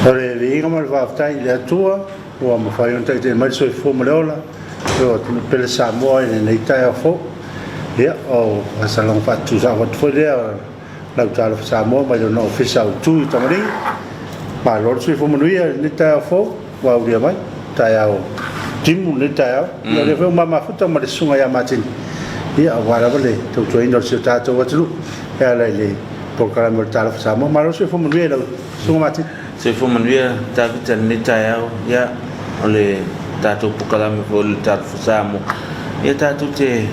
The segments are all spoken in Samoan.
O le viiga ma le faafetai i le Atua ua mafai ona taitai mai le soifua ma le ola o le atunuu pele Samoa i lenei taeao fou. Ia, o faasalaga faatutusa atu foi lea lau Talofa Samoa mai lona ofisa autu i Tamaligi. Malo le soifua manuia i lenei taeao fou ua aulia mai, taeao timu lenei taeao. Ia o lea foi ua mafuta ma le susuga ia Matini, ia aua lava le tautuaina o si o tatou atunuu e ala i le polokalame o le Talofa Samoa. Malo le soifua manuia i lau susuga Matini. Soifua manuia Tavita i lenei taeao. Ia, o le tatou polokalame foi o le Talofa Samoa, ia tatou te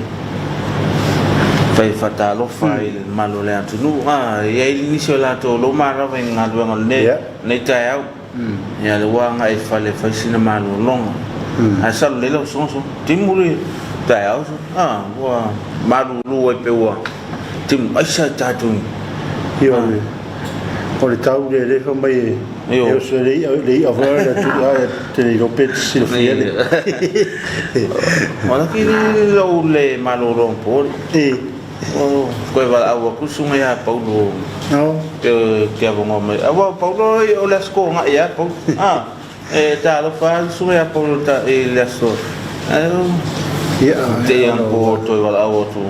fai faatalofa i le mamalu o le atunuu. E i ai nisi o latou o lo o manava i galuega o lenei taeao. Ia, lea ua agai i fale e fai sina malologa. Ae salo lelei lau susuga solo. Timu le taeao solo. Ua malulu ai pe ua timu aisa tatou. Ia, o le tau lea lea fai mai e oso e le i'a foi le atunuu, ae te le iloa pe te silafia le. O la ki lou le malolo po. O koe valaau atu susuga ia Paulo pe te avanoa mai. Aua o Paulo o le aso togai lava Paulo. E talofa lava le susuga ia Paulo i le aso. Te i anapo toe valaau atu.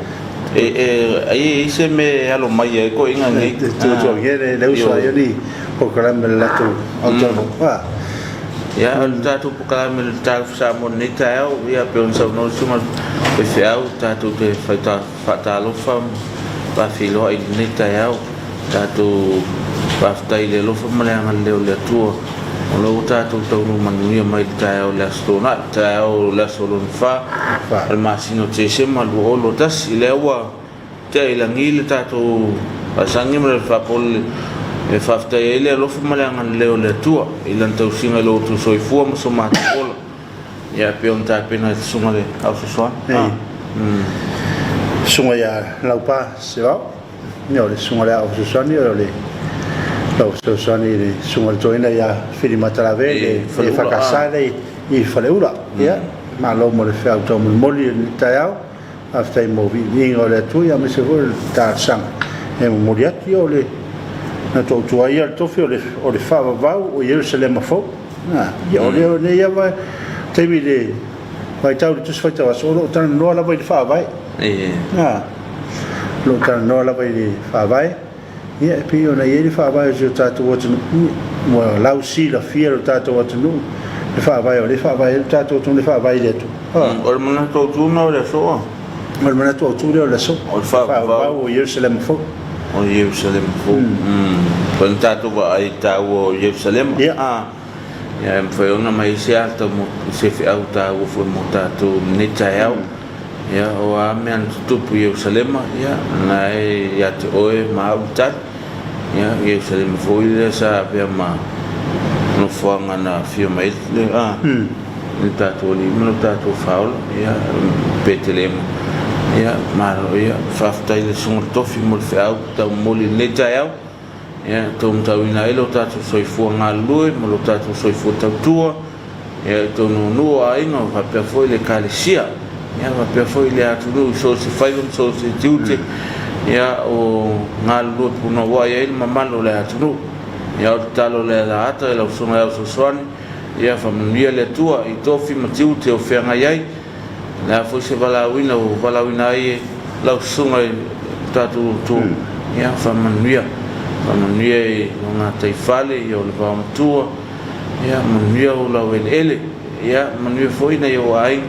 Ai e i ai se mea e alo mai ai toeaiina nei. Tuatuagia le uso ai ni polokalame le latou autalavou. Ia, o le tatou polokalame o le Talofa Samoa i lenei taeao, ia pei ona saunoa le susuga i le faifeau, tatou te faatalofa ma faafeiloai i lenei taeao. Tatou faafetai i le alofa ma le agalelei o le Atua o lea ua tatou taunuu manuia mai i le taeao o le Aso Toonai, taeao o le aso lona fa o le masina o Tesema 2021. Lea ua tea i lagi le tatou faasagi ma le faapolo e faafetai ai le alofa ma le agalelei o le Atua i lana tausiga i lo outou soifua ma so matou ola. Ia pei ona tapena e le susuga i le Ao Fesoasoani. Susuga ia Laupa Sevao. Ia, o le susuga i le Aao Fesoasoani, o le lau fesoasoani i le susuga i le toeaina ia Fili Matalave i le EFKS lea i Faleula. Ia, malo mo le feau taumolimoli i lenei taeao. Faafetai mo viiviiga o le Atua, aemaise foi o le talosaga e momoli atu. Ia, o le na tautua ia le tofi o le faavavau o Ierusalema fou. Ia, o lenei lava taimi i le vaitau i le Tusi Faitau Aso, o lo o talanoa lava i le Faavae. O lo o talanoa lava i le Faavae, ia e pei ona i ai le Faavae o si o tatou atunuu, ua lausilafia lo tatou atunuu le Faavae o lea e faavae ai lo tatou atunuu, le Faavae i le Atua. O le manatu autu lena o le aso. O le manatu autu lea o le aso. O le Faavavau o Ierusalema fou. O Ierusalema fou. Pei ona tatou vaai i le taua o Ierusalema. Ia e mafai ona aumai ai se ata mo se feau taua foi mo tatou i lenei taeao. Ia, o a mea na tutupu i Ierusalema, ia, na e ia te oe ma au le tali. Ia, Ierusalema foi lea sa avea ma nofoaga na afio mai ai le, a, le tatou Alii ma lo tatou Faaola, ia, Petelema. Ia, malo, ia, faafetai i le Susuga i le Tofi mo le feau taumoli i lenei taeao. Ia, taumatauina ai lo tatou soifua galulue ma lo tatou soifua tautua, ia, i totonu o nuu, o aiga, faapea foi le Ekalesia, ia, faapea foi le atunuu i so o se faiva ma so o se tiute, ia, o galulue punouai ai le mamalu o le atunuu. Ia, o le tatalo lea Laata i lau Susuga i Ao Fesoasoani, ia, faamanuia le Atua i tofi ma tiute o feagai ai. O le a foi se valaauina ua valaauina ai e lau susuga i le tatou Atua, ia faamanuia, faamanuia i lo gataifale, ia o le vaomatua, ia manuia ou laueleele, ia manuia foi nai ou aiga,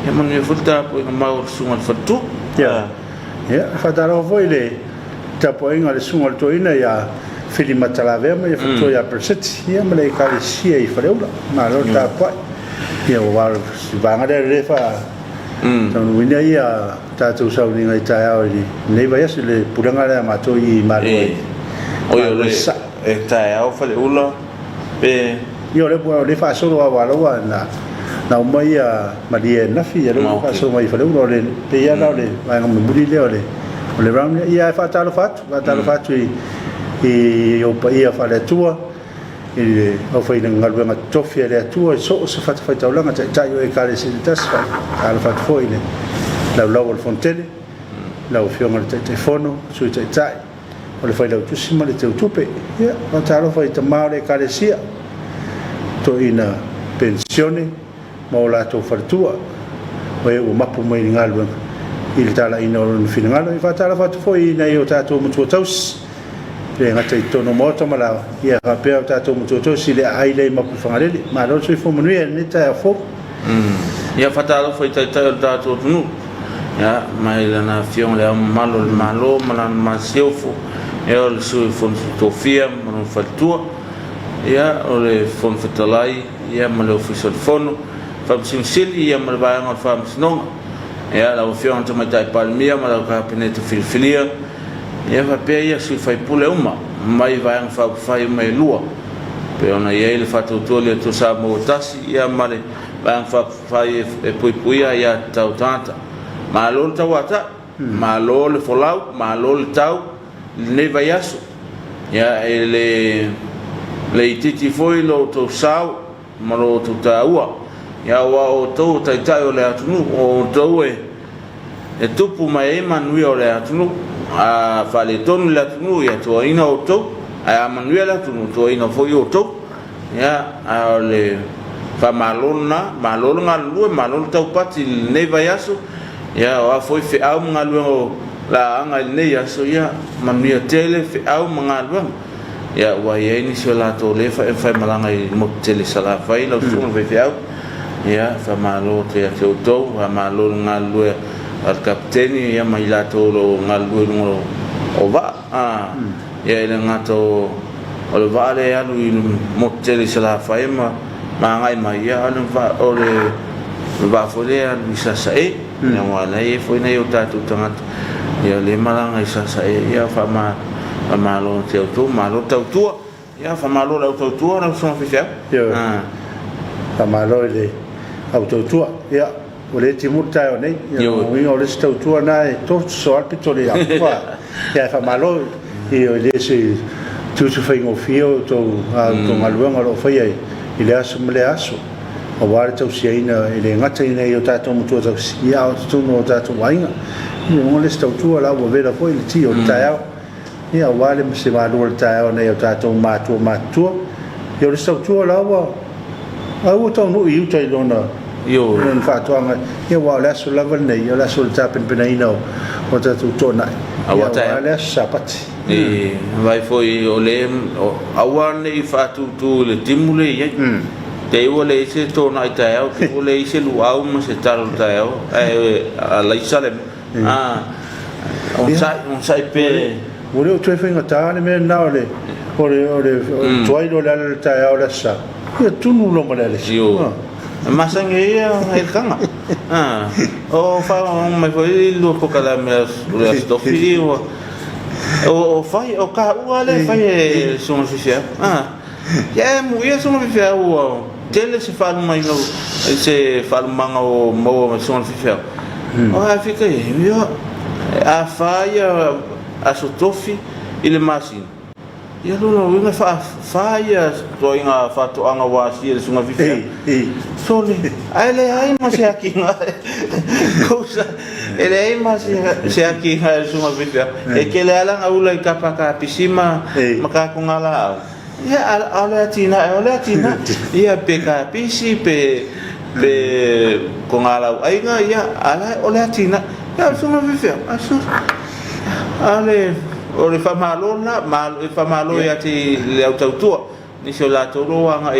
ia manuia foi le tapuaiga mau a le susuga i le faletua. Ia, e faatalofa foi i le tapuaiga a le susuga i le toeaina ia Fili Matalavea ma ia faletua ia Pereseti, ia ma le Ekalesia i Faleula. Malo le tapuai. Ia ua si vaega lea lea faataunuuina ia tatou sauniga i taeao i lenei vaiaso i le pulega lea a matou i Malua i Oi, o le e taeao Faleula pe. Ia o lea o lea faasolo lava ua na na uma ia malie ananafi, ia lea ua faasolo mai i Faleula. O le pei lava la o le vaega mulimuli lea o le o le round lea. Ia ae faatalofa atu, faatalofa atu i ou paia faale-Atua, i le aufaigaluega totofi a le Atua i so o se fatafaitaulaga, taitai o Ekalesia taitasi. Faatalofa atu foi i le laulau o le Fonotele, lau Afioga i le Taitaifono, Sui Taitai, o le Failautusi ma le Teutupe. Ia, faatalofa i tama o le Ekalesia. toeaina penisione ma o latou faletua, o e ua mapu mai i le galuega i le talaiina o lona finagalo. E faatalofa atu foi i nai o tatou matua tausi, e le gata i totonu o Maota ma Laoa, ia faapea o tatou matua tausi i le aai lea i Mapuifagalele. Malo le soifua manuia i lenei taeao fou. Ia faatalofa i Taitai o le tatou atunuu, ia, mai Lana Afioga i Le Ao Mamalu o le Malo ma Lana Masiofo, ia, o le Sui o le Fono Tofia ma lona faletua, ia, o le Fofoga Fetalai, ia, ma le Ofisa o le Fono, Faamasino Sili, ia, ma le Vaega o le Faamasinoga, ia, lau Afioga i le Tamaitai Palemia ma lau Kapeneta filifilia, ia, faapea ia sui faipule uma mai Vaega Faaupufai uma e lua, pei ona i ai le faatuatua i le Atua Samoa ua tasi, ia, ma le Vaega Faaupufai e Puipuia Aia Tatau Tagata. Malo le tauatai, malo le folau, malo le tau i lenei vaiaso. Ia, e le le itiiti foi lo outou sao ma lo outou taua, ia, aua o outou o taitai o le atunuu, o outou e e tupu mai ai manuia o le atunuu. A faaletonu le atunuu, ia toaina outou, ae a manuia le atunuu, toaina foi outou. Ia, a o le faamalo lena, malo le galulue, malo le taupati i lenei vaiaso. Ia, o a foi feau ma galuega o le a aga i lenei aso, ia, manuia tele feau ma galuega. Ia, ua i ai nisi o latou o lea e faimalaga i le motu tele i Salafai, lau susuga i le faifeau. Ia, faamalo atu ia te outou, faamalo le galulue a le Kapeteni ia ma i latou o lo o galulue i luga o vaa. Ia, e le gata o le vaa lea e alu i le motu tele i Salafai ma agai mai, ia, a o le vaa foi lea e alu i Sasae. Ia, aua o la e i ai foi nai o tatou tagata ia lea e malaga i Sasae. Ia, faamalo ia te outou, malo tautua. Ia, faamalo i le au tautua lau Susuga Faifeau. Ioe. Faamalo i le au tautua. Ia, ua le timu le taeao nei. Ia, o uiga o le isi tautua lena e toso lava le pito le au. Ia, ae faamalo, ioe, e le o se tiute faigofie o outou galuega o lo o faia i lea aso ma lea aso, aua le tausiaina e le gata i nai o tatou matua tausi, ia, a o totonu o tatou aiga. Ia, o le isi tautua la ua vela foi le ti o le taeao. Ia, aua le se malu o le taeao nei o tatou matua matutua. Ia, o le sautua la ua a ua taunuu i uta i lona lona faatoaga. Ia, aua o le aso lava lenei, o le aso o le tapenapenaina o tatou toonai. Ia, aua le aso Sapati. E vaai foi o le aua ne i faatūtū i le timu lea e i ai. Te i ua leai se toonai taeao, te i ua leai se luau ma se talo taeao, ae alaisa le Onosai pe. Ua le o toe faigata le mea lena o le o le o le tuai loa o le ala i le taeao o le Aso Sa, ia tunu loa ma le alesi. Io. E masani ai ia Elkana. O faalogologo mai foi i lua polokalame o le Aso Tofi ua o fai o kaua lea e fai e le Susuga i le Faifeau. Ia e muia Susuga i le Faifeau ua tele se faalumaina se faalumaga o maua mai Susuga i le Faifeau. O a fika i ai, ia, a fa ia aso tofi i le masina, ia lona uiga e faa-fa ia ituaiga faatoaga ua asia e le Susuga i le Faifeau. Sole, ae leai ma se akiga e leai ma se akiga e le Susuga i le Faifeau. E tele lava lana ula i kapakapisi ma kakoga laau. Ia, a o le atinae, o le atinae. Ia, pe kapisi, pe, pe kogalauaiga, ia, a la, o le atinae. Ia, o le susuga faifeau, a su, a o le, o le faamalo lena, malo, e faamalo ia te le au tautua. Nisi o latou o lo o agai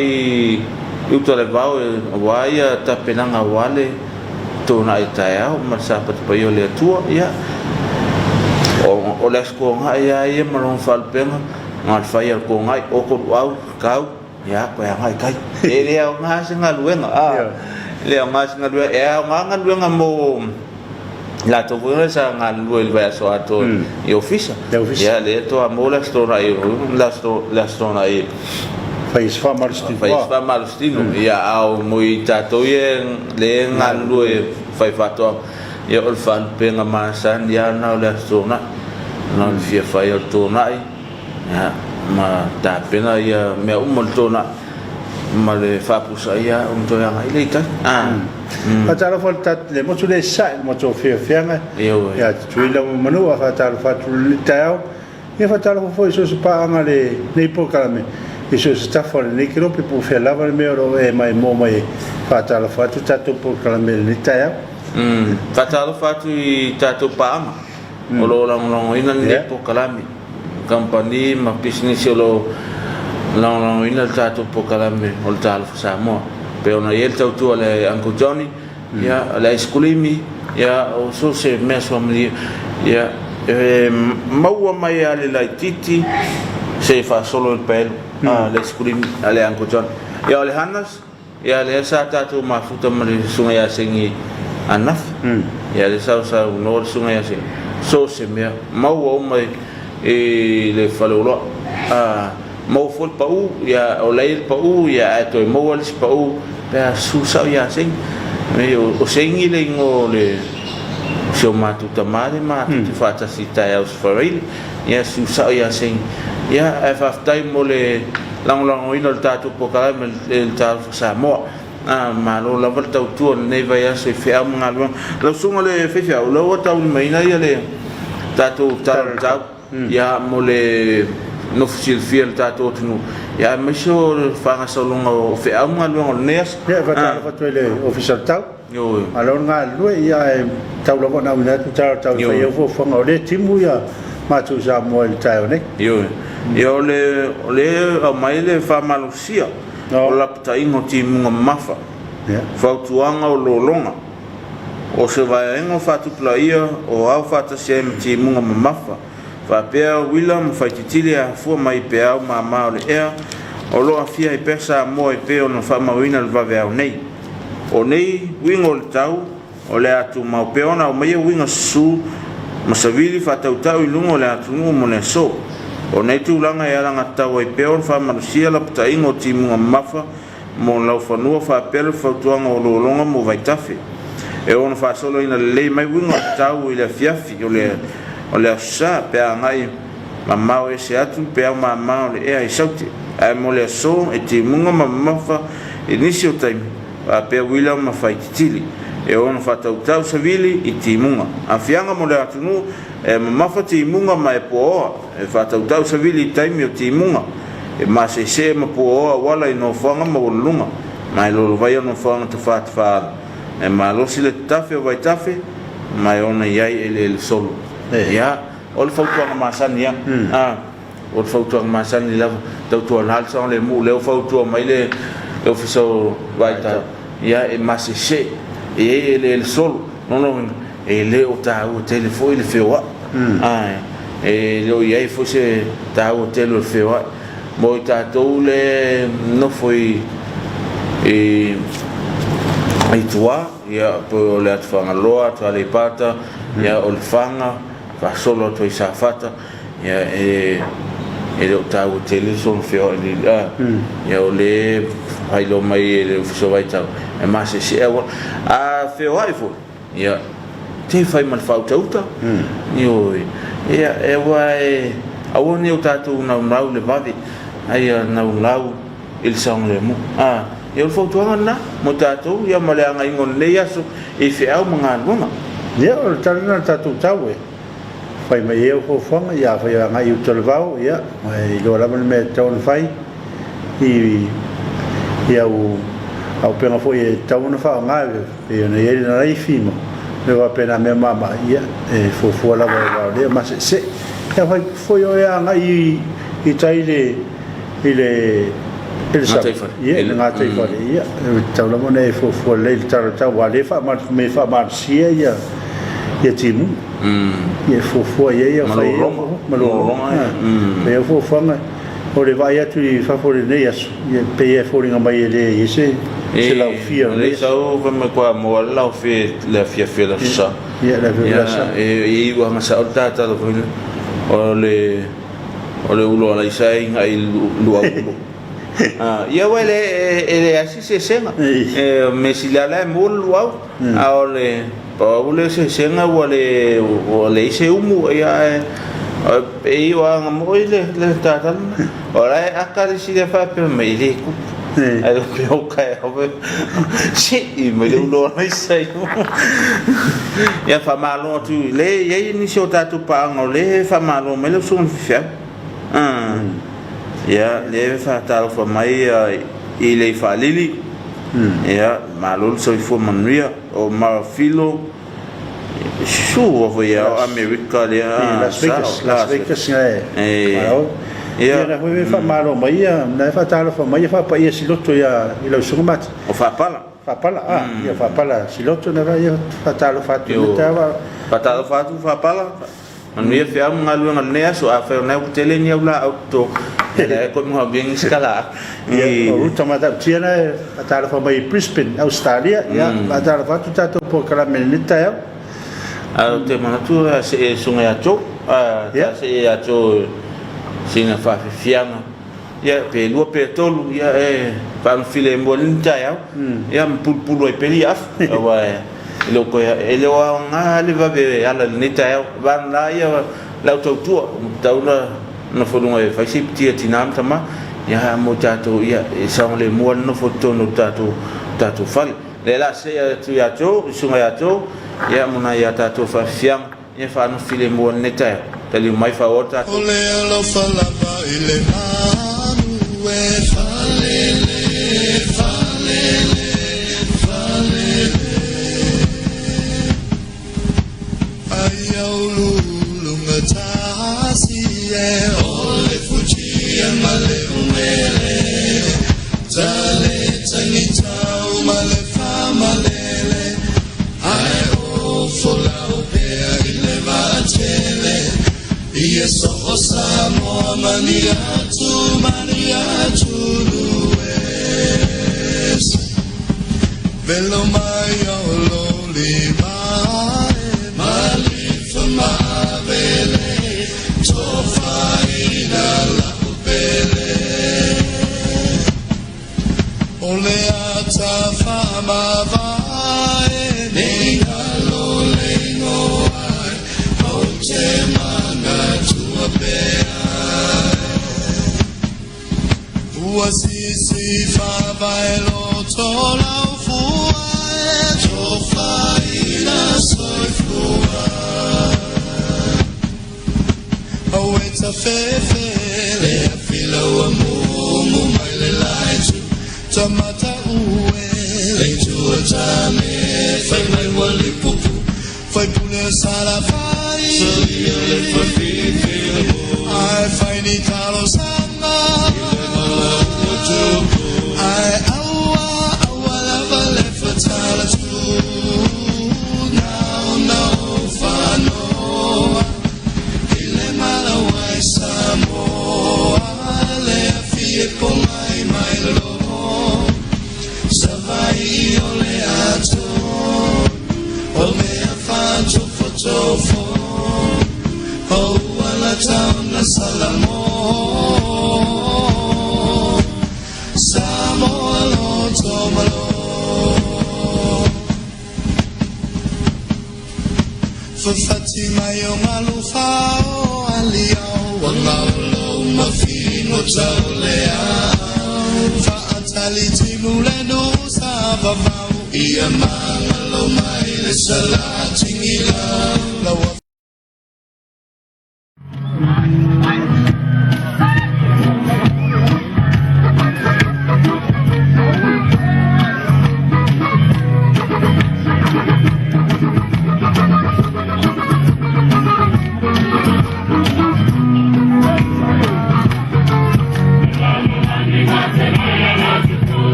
i uta o le vao aua ia tapenaga aua le toonai taeao ma le Sapati Paia o le Atua. Ia, o le Aso Toonai lava ia ma lona faalupega. Na o le fai a le togai, oto luau, tau, ia, toe agai i tai. E le aoga se galuega, a, e le aoga se galuega. E aoga galuega mo i latou foi lea sa galulue i le vaiaso atoa i ofisa. Ia, lea toa maua le Aso Toonai, le Aso Toonai. Fai se faamalositino. Fai se faamalositino. Ia, a o mo i tatou ia lea e galulue fai faatoaga, ia o le faalupega masani lava lena o le Aso Toonai. Na o le fia fai o le toonai, ia, ma tapena ia mea uma o le toonai ma le faapusaia ona toe agai lea i tai. Faatalofa i le motu lea i Sasae, le motu o Fiafiaga ia Tutuila ma Manua. Faatalofa atu i lenei taeao. Ia faatalofa foi i so o se paaga a lenei polokalame. i so o se tafa o lenei kelope po o fea lava le mea o lo o e maimoa mai e faatalofa atu tatou polokalame i lenei taeao. Faatalofa atu i tatou paaga o lo o lagolagoina lenei polokalame, kamupani ma pisinisi o lo o lagolagoina le tatou polokalame o le Talofa Samoa. E pei ona i ai le tautua a le Uncle Johnny, ia, o le aisekulimi, ia, o so o se mea suamalie, ia, e maua mai lava le laitiiti se i faasolo i le paelo, le aisekulimi a le Uncle Johnny. Ia, o le Hanna's, ia, lea sa tatou mafuta ma le Susuga ia Segi ananafi, ia, lea sa saunoa le Susuga ia Segi, so o se mea, maua uma i le faleoloa. Maua foi le pau, ia, o la e i ai le pau, ia, ae toe maua le isi pau pe a susu sao ia Segi. O Segi le igoa o le si o matou tama lea matou te faatasi i taeao i Sefaraile. Ia, susu sao ia Segi. Ia, ae faafetai mo le lagolagoina o le tatou polokalame i le Talofa Samoa. Malo lava le tautua i lenei vaiaso i feau ma galuega. Lau susuga i le faifeau, o lea ua taulimaina le tatou Tala o le Tau. Ia, mo le nofo silafia e le tatou atunuu, ia aemaise o le faagasologa o feau ma galuega o lenei aso. Ia, e faatalofa atu ai i le Ofisa o le Tau. Ioe. Malo le galulue, ia ae tau lava ona auina atu tala o le tau e fai ai fuafuaga o lea e timu ia matou i Samoa i le taeao nei. Ioe. Ia o le o le aumai le faamalosia o lapataiga o timuga mamafa, fautuaga o lologa. O se vaeaega o faatupulaia o ao faatasi ai ma timuga mamafa, faapea uila ma faititili e afua mai i peau mama o le ea o lo o aafia ai pea Samoa e pei ona faamauina i le vaveao nei. O nei uiga o le tau, o le a tumau pea ona aumaia uiga susu ma savili faatautau i luga o le atunuu mo le aso. O nei tulaga e alagatatau ai pea ona faamalosia lapataiga o timuga mamafa mo laufanua faapea le fautuaga o lologa mo vaitafe. E ono faasoloina lelei mai uiga o le tau i le afiafi o le o le Aso Sa pe a agai mamao ese atu pe ao mama o le ea i Saute. Ae mo le aso e timuga ma mamafa i nisi o taimi faapea uila ma faititili. E ono faatautau savili i timuga. Afiaga mo le atunuu e mamafa timuga ma e puaoa. E faatautau savili i taimi o timuga, e maseesee ma puaoa auala i nofoaga maualuluga, ma e lolovaia nofoaga tafatafa ala. E malosi le tatafe o vaitafe, ma e ona i ai eleele solo. Ia, o le fautuaga masani lava. A, o le fautuaga masani lava. Tautuana le saogalemu, o lea ua fautua mai le Ofisa o Vaitau, ia, e maseesee, e i ai eleele solo. Lona uiga, e le o taua tele foi le feoai, ae e le o i ai foi se taua tele o le feoai. Mo i tatou le nofo i i tua, ia, po o le atu Fagaloa, atu Aleipata, ia, o Lefaga, faasolo atu ai i Safata, ia, e e le o taua tele sona feoai i le, a, ia, o lea e faailoa mai e le Ofisa o Vaitau, e maseese auala. A feoai foi, ia, te fai ma le faautauta, ioe, ia, e aua e aua ne i o tatou naunau i le vave, a ia naunau i le saogalemu. A, ia o le fautuaga lena mo tatou, ia ma le agaiga o lenei aso i feau ma galuega. Ia, o le tala lena o le tatou tau e fai mai ai au fuafuaga, ia afai e agai i uta o le vao, ia, e iloa lava le mea e tatau ona fai i i au auupega foi e tatau ona faaaoga e pei ona i ai le naifi ma mea faapena mea mama, ia, e fuafua lava e vao lea maseese. Ia afai foi o e agai i i tai i le i le i le sami, ia, i le gataifale, ia, e tatau lava ona e fuafua lelei i le tala o le tau, aua o lea e faamalosia ia ia timuga. Ia e fuafua i ai au fai ma lologa. Fai au fuafuaga o le vaai atu i fafo i lenei aso, ia pei e foliga mai e leai ai se se laufia o lenei aso. Sau fai mai kua moa le laufia i le afiafi o le Aso Sa. Ia, le afiafi o le Aso Sa. E i ai uaga sao le tatalo foi lea, o le o le ulo a Laisa e inai i luau ulo. Ia aua e leai se sesega. E mea sili lava la e maua le luau. A o le pau le sesega ua le ua leai se umu ia ae e pei ua aga moi le le tatalo lena. O la e aka le isi lea faapea mai e le tupu. Ae le pea o taeao sei mai le ulo a Laisa i Ia faamalo atu le i ai nisi o tatou paaga o lea e faamalo mai lau susuga i le faifeau. Ia, lea e faatalofa mai i le Faalili. Ia, malo le soifua manuia. O Marafilo, sua foi ia o Amerika lea. Las Vegas, Las Vegas nga e. Malo. Ia, na foi faamalo mai ia, na faatalofa mai ia faapaia Siloto ia i lau susuga Mati. O Faapala. Faapala, ia Faapala Siloto na ia faatalofa atu i tawa. Faatalofa atu Faapala. Manuia feau ma galuega o lenei aso. Afai o lena ua tele ni au laau toto, ia la e koe manaomia nisi kalaau. Ia, o Ruta Matautia na e faatalofa mai i Brisbane, Australia. Ia, faatalofa atu tatou polokalame i lenei taeao. Ae ou te manatu a see susuga ia Joe, a see ia Joe sina faafiafiaga, ia pe lua pe tolu, ia e faamafilemu ai lenei taeao, ia ma pulupulu ai pea ia afu, aua e le o toe, e le o aoga le vave e ala i lenei taeao. Vagana ia lau tautua, ua tatau ona nofo i luga e fai se iputi a tina ma tama, ia mo tatou, ia e saogalemu lava le nofo i totonu o le tatou fale. Lea la see atu ia Joe, le susuga ia Joe, ia mo nai a tatou faafiafiaga, ia faanofo filemu ai lenei taeao. Taliu mai faaauau le tatou. O le alofa lava i le manu e falele, falele, falele. Aia uluuluga tasi e o le futia ma le umele, tale tagitau ma le faamalele, ae o folau pea i le vaatele. Ia soo Samoa mani atu mani atu luese. Velo mai o lo lima e malifa maavele, tofaina lau pele. O le ata faamavae nei galo le igoa ou te manatua pea. Ua sisi faavae loto lau fua e tofaina soifua. Aue tafefe le afila ua mumu mai le laitu tamata ue le tua tane fai mai ua lipupu fai pule o salafai salia le fafifi ae fai ni talosaga ae aua aua lava le fatala tu nao nao fanoa i le malawai Samoa le afie po mai mai lo Savai o le ato o mea whaatofotofo o uala tauna Salamo Samoa loto malo. Fafati mai o galu fao aliao ua gaolo ma fino taulea faatali timu le nusa vavau ia magalo mai le salatigila laua.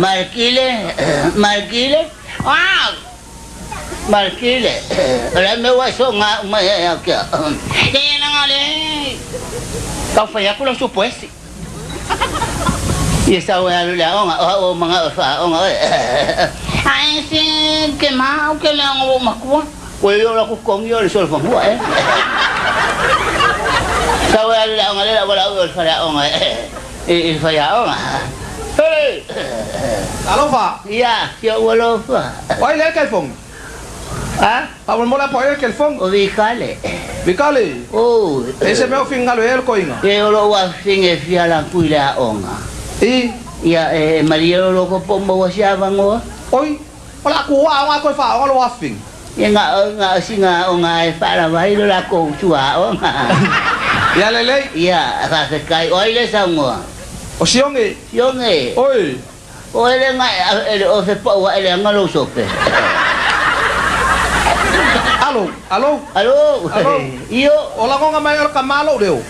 Malekile, Malekile, wow! Malekile, o le mea ua so nga uma ia ia kia. Tena nga le. Kau fai aku lau supo esi. Ia sau e alu le aoga, o au o manga o whaaoga oe. Ai se ke mau ke le aoga o makua. Koe o la ku kongi o le solo fahua e. Sau e alu le aoga le la wala o le whare aoga e. I whai aoga. Hey! Alofa! Ia, si ou alofa. O ai lea kelifogi? A? Faamolemole po o ai le kelifogi? O Vikale. Vikale? Oh. E se mea o finagalo i ai le koiga? E o lou afafine e fia laku i le aoga. I? Ia, e malie lo loko po o maua se avanoa. Oi, o le a ku aoga ai koe faaoga lou afafine? Ia, na o sina aoga e faalava ai lo lakou tuaaoga. Ia lelei. Ia, faafetai. O ai le saunoa? O Sioge. Sioge. Oi. O ele nga e le o fe pau a ele anga lou sope. Alo, alo. Alo. Alo. Io. O lagoga mai o le kama lou leo.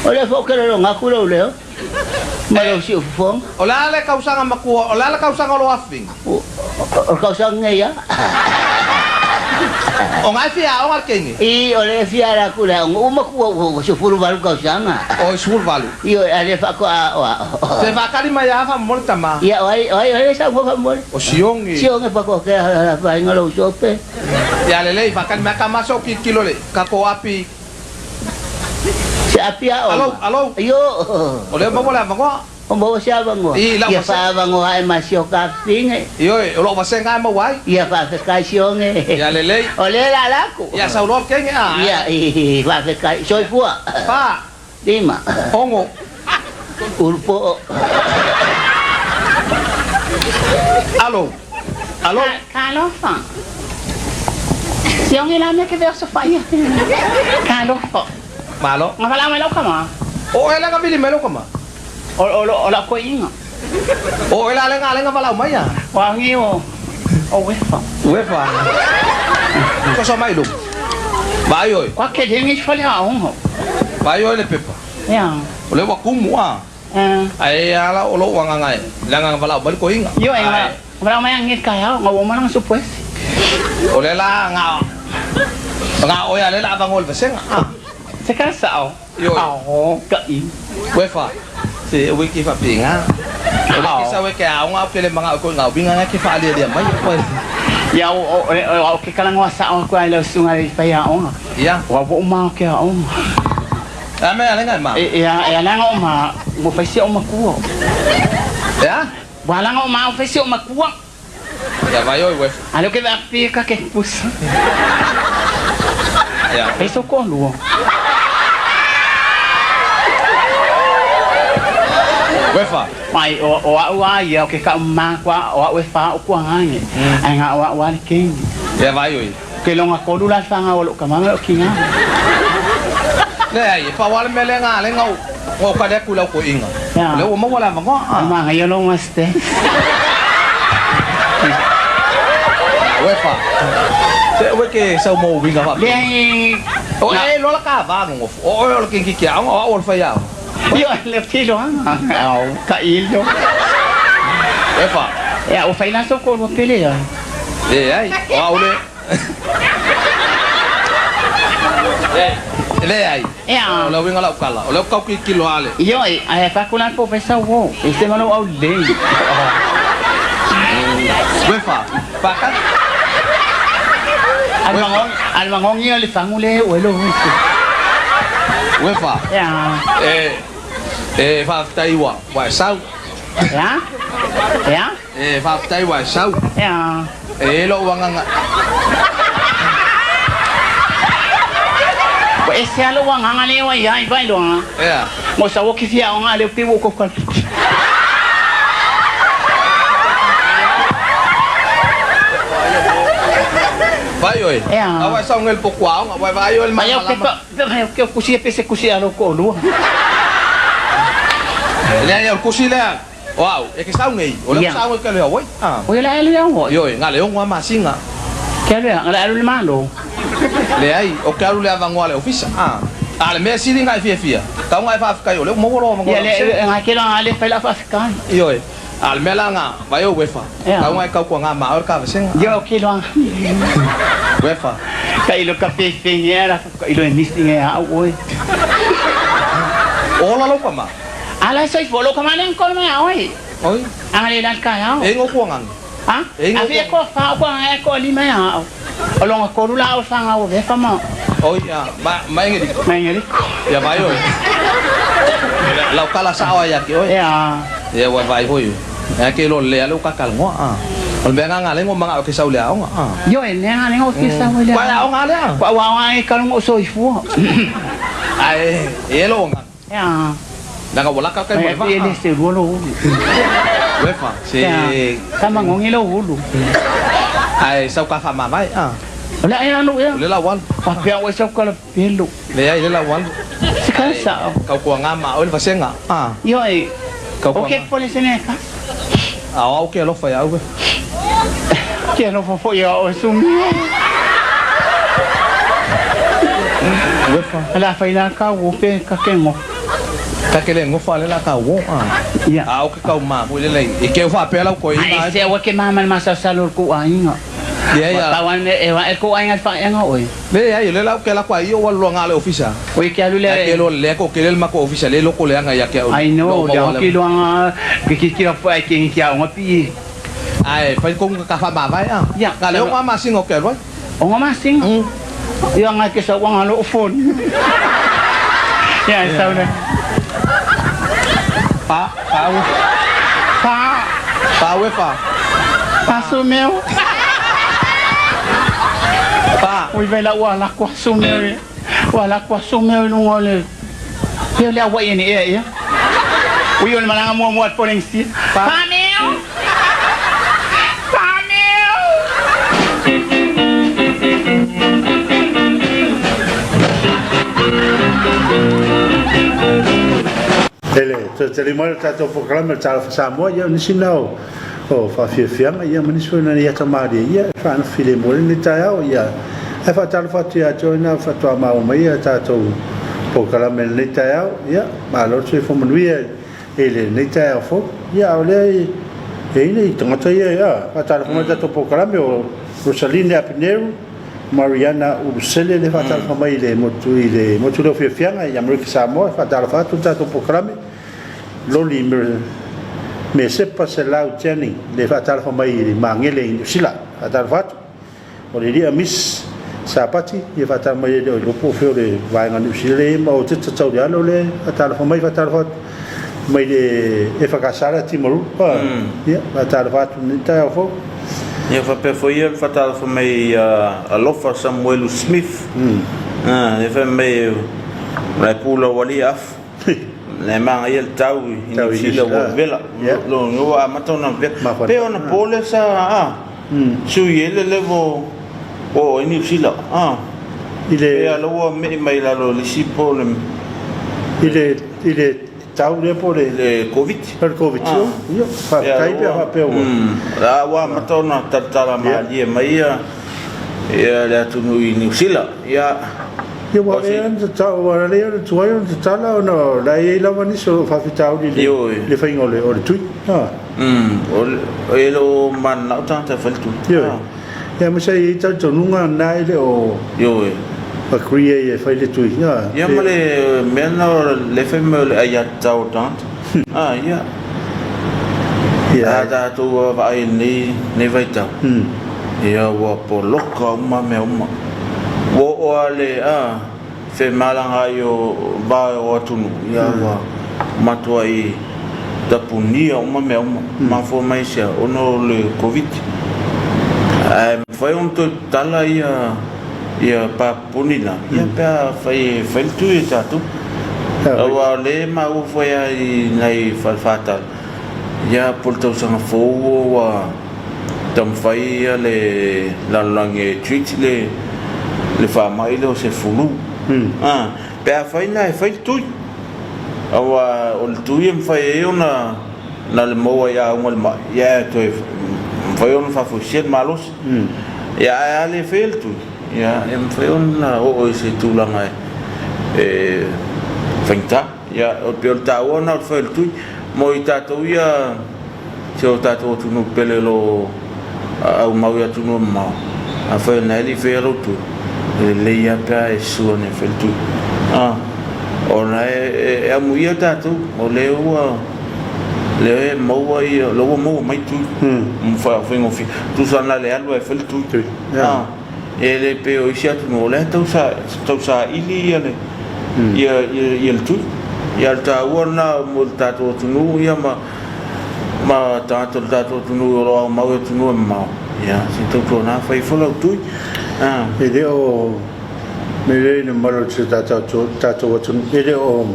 O le fo ke lo nga ku lou leo. Ma lou siu fofoga. O le a le kausaga makua, o le a le kausaga o lou afiga? O le kausaga nei a. O nga e fia aoga le keine? I, o le fia ala ku le aoga uma ku ua 18 kausaga. O i 18. I, o le faatoa o ao. Se faakali mai a faamomoli tama. Ia, o ai, o ai, o ai le saunoa faamomoli? O Sioge. Sioge pa ko ke a vaenga lou sope. Ia lelei, faakali mai a kama so kilokilo le kako api. Se api aoga. Alo, alo. Io. O lea maua le avanoa. O maua se avanoa. I, lau Ia vase. faavanoa ae ma si o ka fine. Ioe, o lou vasega e maua ai. Ia faafetai Sioge. Ia lelei. O lea la laku. Ia sau loa le kenge a. Ia, i, faafetai. Soifua. Fa. Lima. Ogo. Ulupo. Alo. Alo. Talofa. Sioge la mea ke vea sofa ia. Talofa. Malo. Nga fala mai lau kama. O oe le ga vili mai lou kama. O o o lau koiinga. O oe la le ga valaau mai a. O angi o o uefa. Uefa. Soso mai luma. Vaai oe. Kwa ke lengi i fale aoga. Vaai oe le pepa. Ia. O lea ua kumu a. Ae a la o lou agaga e le agaga valaau mai le koiga. Ioe nga valaau mai angi i le taeao nga ua uma lana supu esi. O lea la ga ga oe a lea la avanoa i le vasega a. Se ka sao. Ioe. Ka'i. Uefa. Se ue ke faapega. O le ke sau e ke aoga au ke le magao ko ngā uiga nga ke faalialia mai oe. Ia o o ke kalagoa sa'o aku ai lau susuga i le faiaoga. Ia. Ua ua uma o ke aoga. A mea ale ngai ma. E e a laga o ma ua fai si o'u makua. E a? Ua laga o ma ua fai si o'u makua. Ia vai oi uefa. A lea ou ke vaai atu ka ke pusa. Ia. Fai sou toalua. Uefa. Mai o o a'u a ia o ke ka'u makua o a'u e fa'a'u kuagange ae ga'o a'u a le keini. Ia vai oi. Ke loga kolu la le fagau a lo'u tama ma lo'u kina. Leai, e pau lava le mea lea na ala ai ona ou kali atu i lau toeaina. O lea ua maua le avanoa. A manaia lou gaste. Uefa, se aua e te sau mo uiga faapea. Leai. O e iloa la ta va nonofo. O oe o le keikiki aoga, o au o le faiaoga. Ioe, le filoaga. Au, tailo. Uefa. Ia, ua fai la sou toalua pele ai. Leai, o au le. Leai, o le uiga o lau tala, o lea ou te tau tilotilo lava le. Ioe, ae fai atu la le polofesa uo, e se ma lou aulelei. Uefa, faatali. A le magogi ia le fagu lea e oo ai lou uso. Uefa, e, e faafetai ua, ua e sau. E a? E a? E faafetai ua e sau. E a? E i ai lou agaga. Ua ese lava lou agaga lea ua i ai vailoa. E a? Mo sau o ke fia aoga a leo pei ua ou kau Vai oe. E a? A ua e sau nei i le potu aoga, ua e vaai oe i le Mai au malamalama. pepa, mai au ke kusi e pese kusi a lou toalua. Leai, o le kusi lea. O au, e ke sau nei, o lea Ia. ua sau e ke alu i Hawaii. A. O ia le alu i Hawaii? Ioe, na le 6 masina. Ke alu ea, le alu i le Malo? Leai, o ke alu i le avanoa a le ofisa. A. A o le mea sili na e fiafia, tau na e faafetai o lea ua maua lou avanoa Ia, le, lautele. ngai ke loa le fai lau faafetai. Ioe, a o le mea la na, vai o uefa, Ia. tau na e tautuaga ma oe le kavesega. Ia, o ke loa. Uefa. Ka ilo ka fefe ea la ka ilo e nisi nge au oe. Ola lou tama. Ala soifua lou tama lea na kolo mai a oe. Oi. Anga le la le taeao. E ingoa kuagangi. Ha? E ingoa A fia ko fa o kuagangi e ko lima ia au. O longa kolu la au fanga o vefa ma. Oi, a, ma, ma engeliko. Ma engeliko. Ia vai oe. Lau kala sao ai ia te oe. Ia. Ia ua vai foi. Ea ke lo lea le u ka kalongoa. A. O le mea nga nga lengo manga o ke sau le aoga. A. Ioe, lea nga lengo o ke sau le aoga. Kua aoga lea. Kua aoga e kalongo o soifua. Ae, e lo nga. Ia. Leaga ua laka kai mo le vaa. E le se lua lou ulu. Uefa, se. Ka mangongi lou ulu. Ae sau ka faamavae. A. O le ai alu ea. O le lau alu. Faapea oe sau kala pelu. Leai le lau alu. Se kala sao. Tautuaga ma oe le vasega. A. Ioe. Tautuaga. O ke pole se ne ka. A o au ke alofa ia au. Ke alofa foi ia oe sumi. Uefa. La fai la ka wo pe ka ke ngo. Ka ke le ngofa le la ka wo. A. Ia. A o ke kau ma foi le lei. E ke faapea lau koe ina. Ai se ua ke mama le masalosalo o le kou aiga. Leai a. Pau ane e wa e kou aiga le faaiaga oe. Leai, o lea la ou ke ala kua ia ua alu loa le ofisa. Oi ke alu lea. Ai ke loa lea ko ke le makou ofisa le loko leaga ia ke au. I know, lea hoki loaga ke kikila foi ai ke ki aoga pi. Ae fai kou ka faamavae a. Ia. Na le 6 masina o ke alu ai. 6 masina? Ia ngai ke sau anga loo phone. Ia sau le. Pa, pa ue. Pa. Pa ue fa. Pa su meu. Pa. Ui vai la ua la kua su meu. Ua la kua su meu i luga o le. Ia le aua ia ni ea ia. Ui o le malaga muamua a le Polenisia. Pa. Pa meu. Pa meu. E le toe tali mai le tatou polokalame o le Talofa Samoa, ia o nisi na o faafiafiaga, ia ma nisi foi o nai atamalie ia e faanofo filemu ai lenei taeao. Ia, ae faatalofa atu ia te oe na faatoa maua mai ia tatou polokalame i lenei taeao. Ia, malo le soifua manuia i lenei taeao fou. Ia, a o lea e i ai nei tagata ia, ia, faatalofa mai i le tatou polokalame o Rosaline Apineru, Mariana Ulusele le faatalofa mai i le motu i le motu lea o Fiafiaga i Amerika Samoa. E faatalofa atu le tatou polokalame. Loli Mesepa Selau Jenny le faatalofa mai i Magele i Niu Sila. Faatalofa atu. O le lia Miss Sapati ia faatalofa mai e le o iloa po o fea o le vaega Niu Sila lea ma o Teta Tauliano le faatalofa mai faatalofa atu mai le EFKS la Timaru. Ia faatalofa atu i lenei taeao fou. Ia faapea foi ia le faatalofa mai ia Alofa Samuelu Smith. Lea fai mai o la e pulau alii afu. Le manaia le tau i Niu Sila ua vevela. Lona ua amata ona vevela. Pe ona po lea sa a sui ai le level ua oo ai Niu Sila. I le Pe a la ua me'i mai lalo i le isi po o le I le tau lea po o le Le Covid. O le Covid. Ia, faafetai pe a faapea ua. La ua amata ona talatala malie mai ia le atunuu i Niu Sila. Ia. Ia ua lea ona tatala, ua lea ona tuai ona tatala ona o la e i ai lava nisi o lo o faafitauli i le faiga o le tui. E le o mananao tagata e fai le tui. Ioe. Ia aemaise ai e i ai talitonuga na e le o Ioe. agree ai e fai le tui. Ia ma le mea lena o le fai mai o le aiatatau o le tagata. Ia. A tatou vaai i lenei vaitau, ia ua poloka uma mea uma. Ua oo lava le femalagaai o va o atunuu, ia ua matuai tapunia uma mea uma. Mafua mai i se a? Ona o le Koviti. Ae mafai ona toe tatala ia papuni la, ia pe afai e fai le tui e tatou. Aua o lea e maua foi lava i nai fale fatala, ia po o le tausaga fou ua taumafai ia le lalolagi e treat le faamai lea o se flu. Pe afai la e fai le tui, aua o le tui e mafai ai ona na le maua i auga le mai, ia e toe mafai ona faafoisia le malosi. Ia ae a le faia le tui, ia e mafai ona oo i se tulaga e faigata. Ia e pei o le taua lena o le fai o le tui mo i tatou ia si o tatou atunuu pele o lo o aumau i atunuu e mamao. Afai o lena e le i faia lou tui, e lelei lava pe a e susu ane e fai le tui. Ona e amuia tatou, o lea ua lea e maua ia, lea ua maua mai tui. Faigofie. Tusa na le alu lava e fai le tui. E le pei o isi atunuu o lea e tau saili ia le ia le tui. Ia o le taua lena mo le tatou atunuu ia ma ma tagata o le tatou atunuu o lo o aumau i atunuu e mamao. Ia se i tautuana fai ifo lau tui. E le o mea lea i le mamalu o si o tatou atunuu, e le o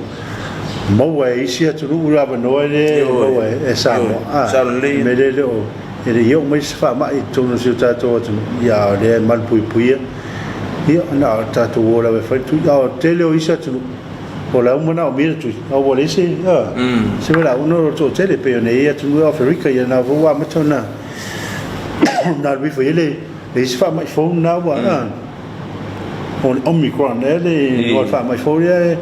maua e isi atunuu le avanoa lea e maua e Samoa. O le mea lea e le o E le i oo mai se faamai i totonu o si o tatou atunuu, ia a o lea e malupuipuia, ia na o tatou o lava e fai le tui. A o le tele o isi atunuu, o la e ua manaomia le tui, a ua leai se, a, se valaauina o le toatele, pei ona i ai atunuu o Aferika, ia na foi ua amata ona ona alu ifo i ai le, le isi faamai fou lena ua, a, o le Omicron ea le igoa o le faamai fou lea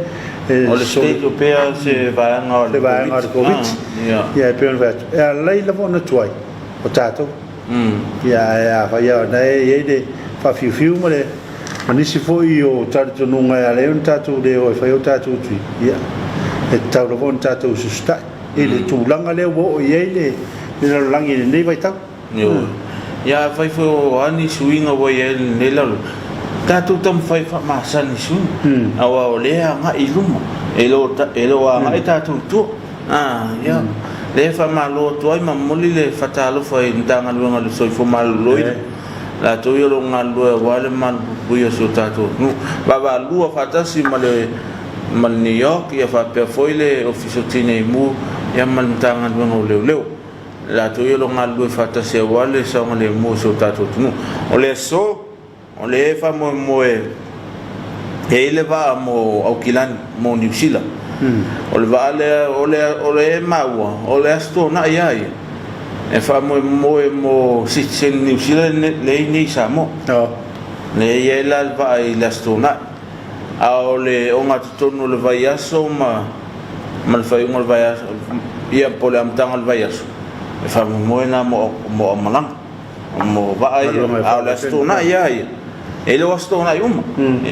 e, O le state o pea se vaega o le se vaega o le Koviti. Ia e pei ona fai atu, e alai lava ona tuai o tatou. Ia ae afai lava o lena e i ai le faafiufiu ma le ma nisi foi o talitonuga e ala ai ona tatou le o e fai o tatou tui, ia e tatau lava ona tatou ususitai i le tulaga lea ua oo i ai le lalolagi i lenei vaitau. Ioe. Ia afai foi o a ni suiga ua i ai i lenei lalo, tatou taumafai e faamasani i suiga, aua o lea e agai i luma, e le o agai tatou i tua. Ia, lea e faamalo atu ai ma momoli le faatalofa i le Matagaluega o le Soifua Maloloina, latou ia o lo o galulue aua le malupuipuia o si o tatou atunuu. Vaavaalua faatasi ma le New York ia faapea foi le Ofisa o Tinei Mu ia ma le Matagaluega o Leoleo. Latou ia o lo o galulue faatasi aua le saogalemu o si o tatou atunuu. O le aso, o lea e faamoemoe e i ai le vaa mo Aukilani, mo Niu Sila. O le vaa lea, o le, o le e maua, o le Aso Toonai lava ia, e faamoemoe mo sitiseni Niu Sila lea e i nei i Samoa. Lea e i ai la le vaa i le Aso Toonai. A o le ogatotonu o le vaiaso ma ma le faaiuga o le vaiaso, ia po o le amataga o le vaiaso, e faamoemoe lena mo aumalaga, mo vaa ia, a o le Aso Toonai lava ia. E le o Aso Toonai uma,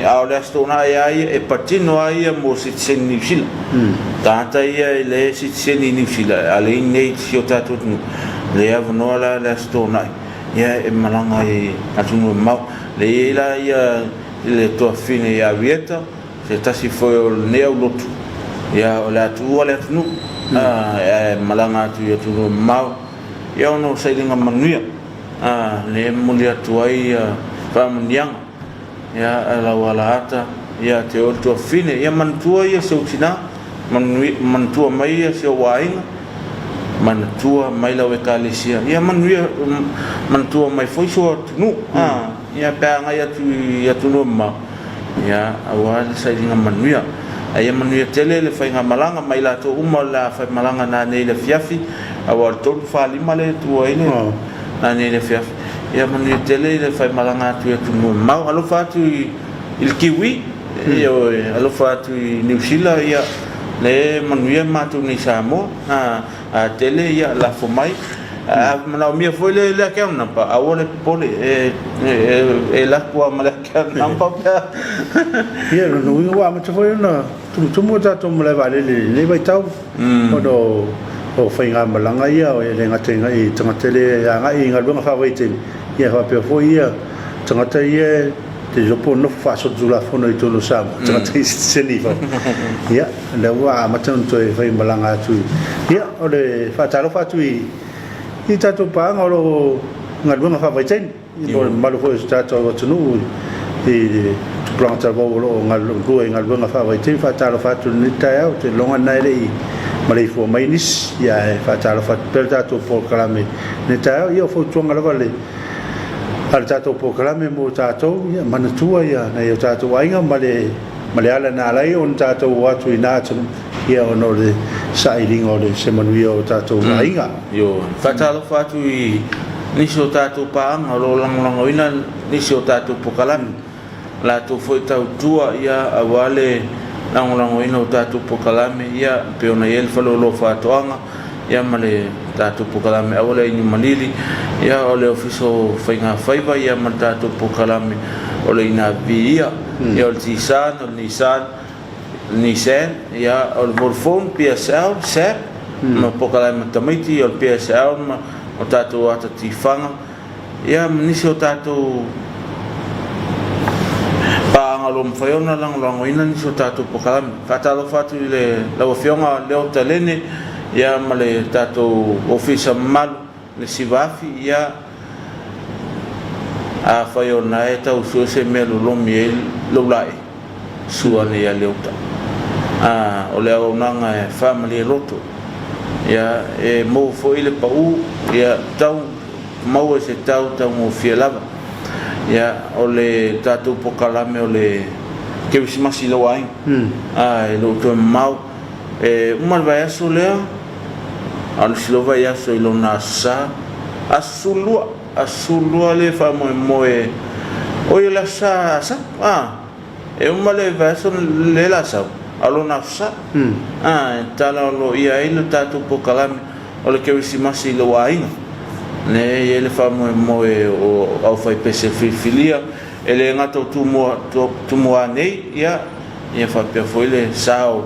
a o le Aso Toonai lava ia e patino lava ia mo sitiseni Niu Sila. Tagata ia e le sitiseni i Niu Sila, a le i nei i si o tatou atunuu, le avanoa la le Aso Toonai, ia e malaga ai i atunuu e mamao. Le i ai la ia le tuafafine ia Arieta, se tasi foi o lenei aulotu, ia o le a tuua le atunuu, ae malaga atu i atunuu e mamao, ia ona o sailiga manuia. A, lea e momoli atu ai faamanuiaga ia a lau alaata ia te oe le tuafafine. Ia manatua ia si ou tina, manatua mai ia si ou aiga, manatua mai lau ekalesia, ia manuia, manatua mai foi si ou atunuu. A, ia pe a agai atu i atunuu e mamao, ia aua le sailiga manuia. A ia manuia tele le faigamalaga ma i latou uma o le a faimalaga nanei i le afiafi, aua o le 3:45 lea e tu ai le nanei i le afiafi. Ia manuia tele le faimalaga atu i atunuu e mamao. Alofa atu i le Kiwi, ioe, alofa atu i Niu Sila, ia lea e manuia matou nei i Samoa. A tele ia lafo mai. A manaomia foi le le account number, aua le popole, e e alu atu lava ma le account number pe a. Ia, o lona uiga ua amata foi ona tumutumu o tatou malae vaalele i lenei vaitau, ona o faigamalaga ia e le gata i tagata e le agai i galuega faavaitaimi, ia faapea foi ia tagata ia e te iloa po o nofo faasolitulafono i totonu o Samoa, tagata i sitiseni i fafo. Ia, lea ua amata ona toe faimalaga atu. Ia, o le faatalofa atu i i tatou paaga o lo o galuega faavaitaimi, mo le mamalu foi o si tatou atunuu i le tupulaga talavou o lo o galulue i galuega faavaitaimi. Faatalofa atu i lenei taeao, ou te lagona lena e le i maleifua mai nisi, ia ae faatalofa atu pea le tatou polokalame i lenei taeao. Ia, o fautuaga lava le a le tatou polokalame mo tatou, ia manatua ia nai o tatou aiga ma le ma le ala na ala ai ona tatou o atu i na atunuu, ia ona o le sailiga o le se manuia o tatou aiga. Ioe. Faatalofa atu i nisi o tatou paaga o lo o lagolagoina nisi o tatou polokalame, latou foi tautua ia aua le lagolagoina o tatou polokalame ia pei ona i ai le Faleoloa Faatoaga ia ma le tatou polokalame aua le Inu Malili, ia o le Ofisa o Faiga Faiva ia ma le tatou polokalame o le Ina Viia, ia o le T-San, o le Nissan, Nissan, ia o le Vodafone, PSL, SAP, ma polokalame a tamaiti, ia o le PSL ma o tatou ata tifaga, Ia, ma nisi o tatou paaga o lo o mafai ona lagolagoina nisi o tatou polokalame. Faatalofa atu i le lau Afioga Leo Talene, ia ma le tatou Ofisa mamalu, le Siva Afi, ia, afai o lena e tau sue se mea lolomi ai lou lae, sua ane ia Leota. A, o le auaunaga e faamalie loto, ia, e maua foi le pau, ia, tau maua i se tau taugofie lava. Ia, o le tatou pokalame o le Kerisimasi i lou aiga, a, e le o toe mamao. E uma le vaiaso lea, a o le isi loa vaiaso i lona Aso Sa, aso 12, aso 12 lea e faamoemoe, oi o le Aso Sa a sau, a, e uma le vaiaso lea la sau, a o lona Aso Sa, a, e tala o lo o i ai le tatou pokalame O le Kerisimasi i lou aiga. Lea e i ai le faamoemoe o aufaipese filifilia, e le gata o Tumua, Tumua nei, ia, ia faapea foi le sa o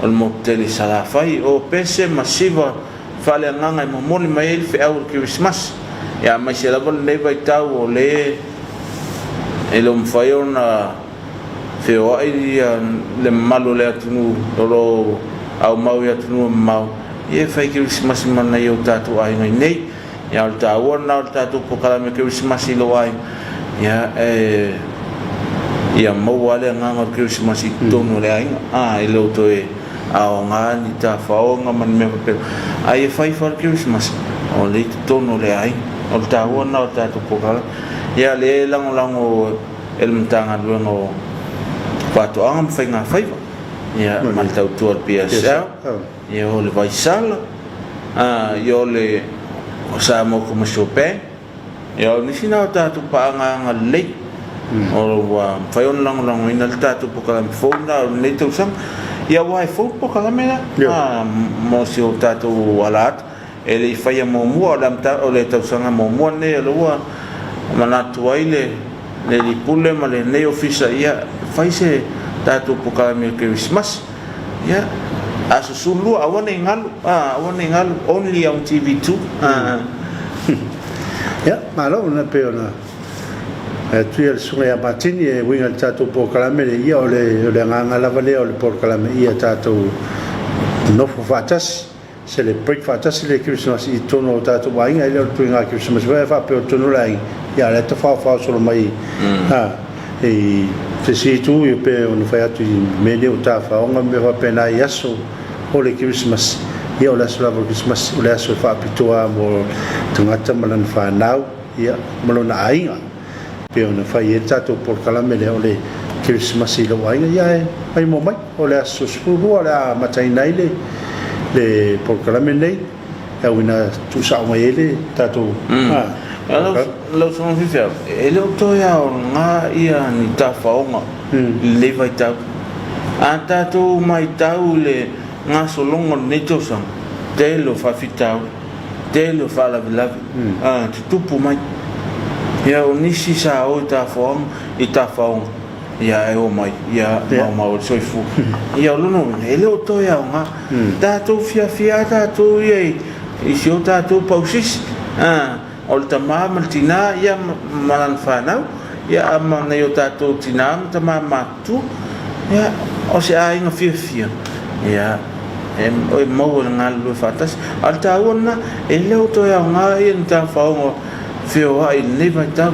le motu tele i Salafai. O pese ma siva faaleagaga e momoli mai ai le feau o le Kerisimasi. Ia, aemaise lava lenei vaitau o le e le o mafai ona feoai le mamalu o le atunuu o lo o aumau i atunuu e mamao, ia e fai kerisimasi ma nai o tatou aiga i nei. Ia, o le taua lena o le tatou polokalame kerisimasi i lou aiga, ia, e, ia maua lava le agaga o le kerisimasi i totonu o le aiga, a, e le o toe aoga ni tafaoga ma ni mea faapena, a ia fai fa le kerisimasi o lea i totonu o le aiga. O le taua lena o le tatou polokalame. Ia, lea e lagolago e le Matagaluega o Faatoaga ma Faiga Faiva, ia, ma le tautua a le PSL, ia, o le Vaisala, ia, o le Samoa Commercial Bank, ia, o nisi na o tatou paaga agalelei o ua mafai ona lagolagoina le tatou polokalame fou lena o lenei tausaga. Ia, aua e fou le polokalame lea, mo si o tatou ala atu. E le i faia muamua, o le tausaga muamua lenei o lea ua manatu ai le le Alii Pule ma lenei Ofisa, ia fai se tatou polokalame o le Kerisimasi. Ia, aso 12, aua ne i galu, aua ne i galu, only on TV2. Ia, malo, ona pei ona atu ia le susuga ia Martini e uiga i le tatou polokalame lea, ia o le, o le agaga lava lea o le polokalame ia tatou nofo faatasi, celebrate faatasi le Kerisimasi i totonu o tatou aiga, e le o le tuiga Kerisimasi foi ae faapea o totonu o le aiga, ia a o lea e tafaofao solo mai i se isi itu, ia pei ona fai atu i mea nei o tafaoga ma mea faapena i aso o le Kerisimasi, ia o le aso lava o le Kerisimasi, o le aso e faapitoa lava mo tagata ma lana fanau, ia ma lona aiga. Pei ona fai ai le tatou polokalame lea o le Kerisimasi i lou aiga, ia ae maimoa mai, o le aso 12 o le a amataina ai le le polokalame lenei, e auina tuusao mai ai le tatou Lau Susuga Fifeau, e le o toe aoga ia ni tafaoga i lenei vaitau. A tatou matau i le gasologa o lenei tausaga, tele o faafitauli, tele o faalavelave tutupu mai. Ia o nisi sa o i tafaoga, i tafaoga, ia ae o mai, ia maumau ai le soifua. Ia o lona uiga, e le o toe aoga. Tatou fiafia lava tatou ia i si o tatou pausisi, o le tama ma le tina ia ma lana fanau, ia ma nai o tatou tina ma tama matutua. Ia, o se aiga fiafia, ia, e maua i le galulue faatasi. A o le taua lena, e le o toe aoga ia ni tafaoga feoai i lenei vaitau.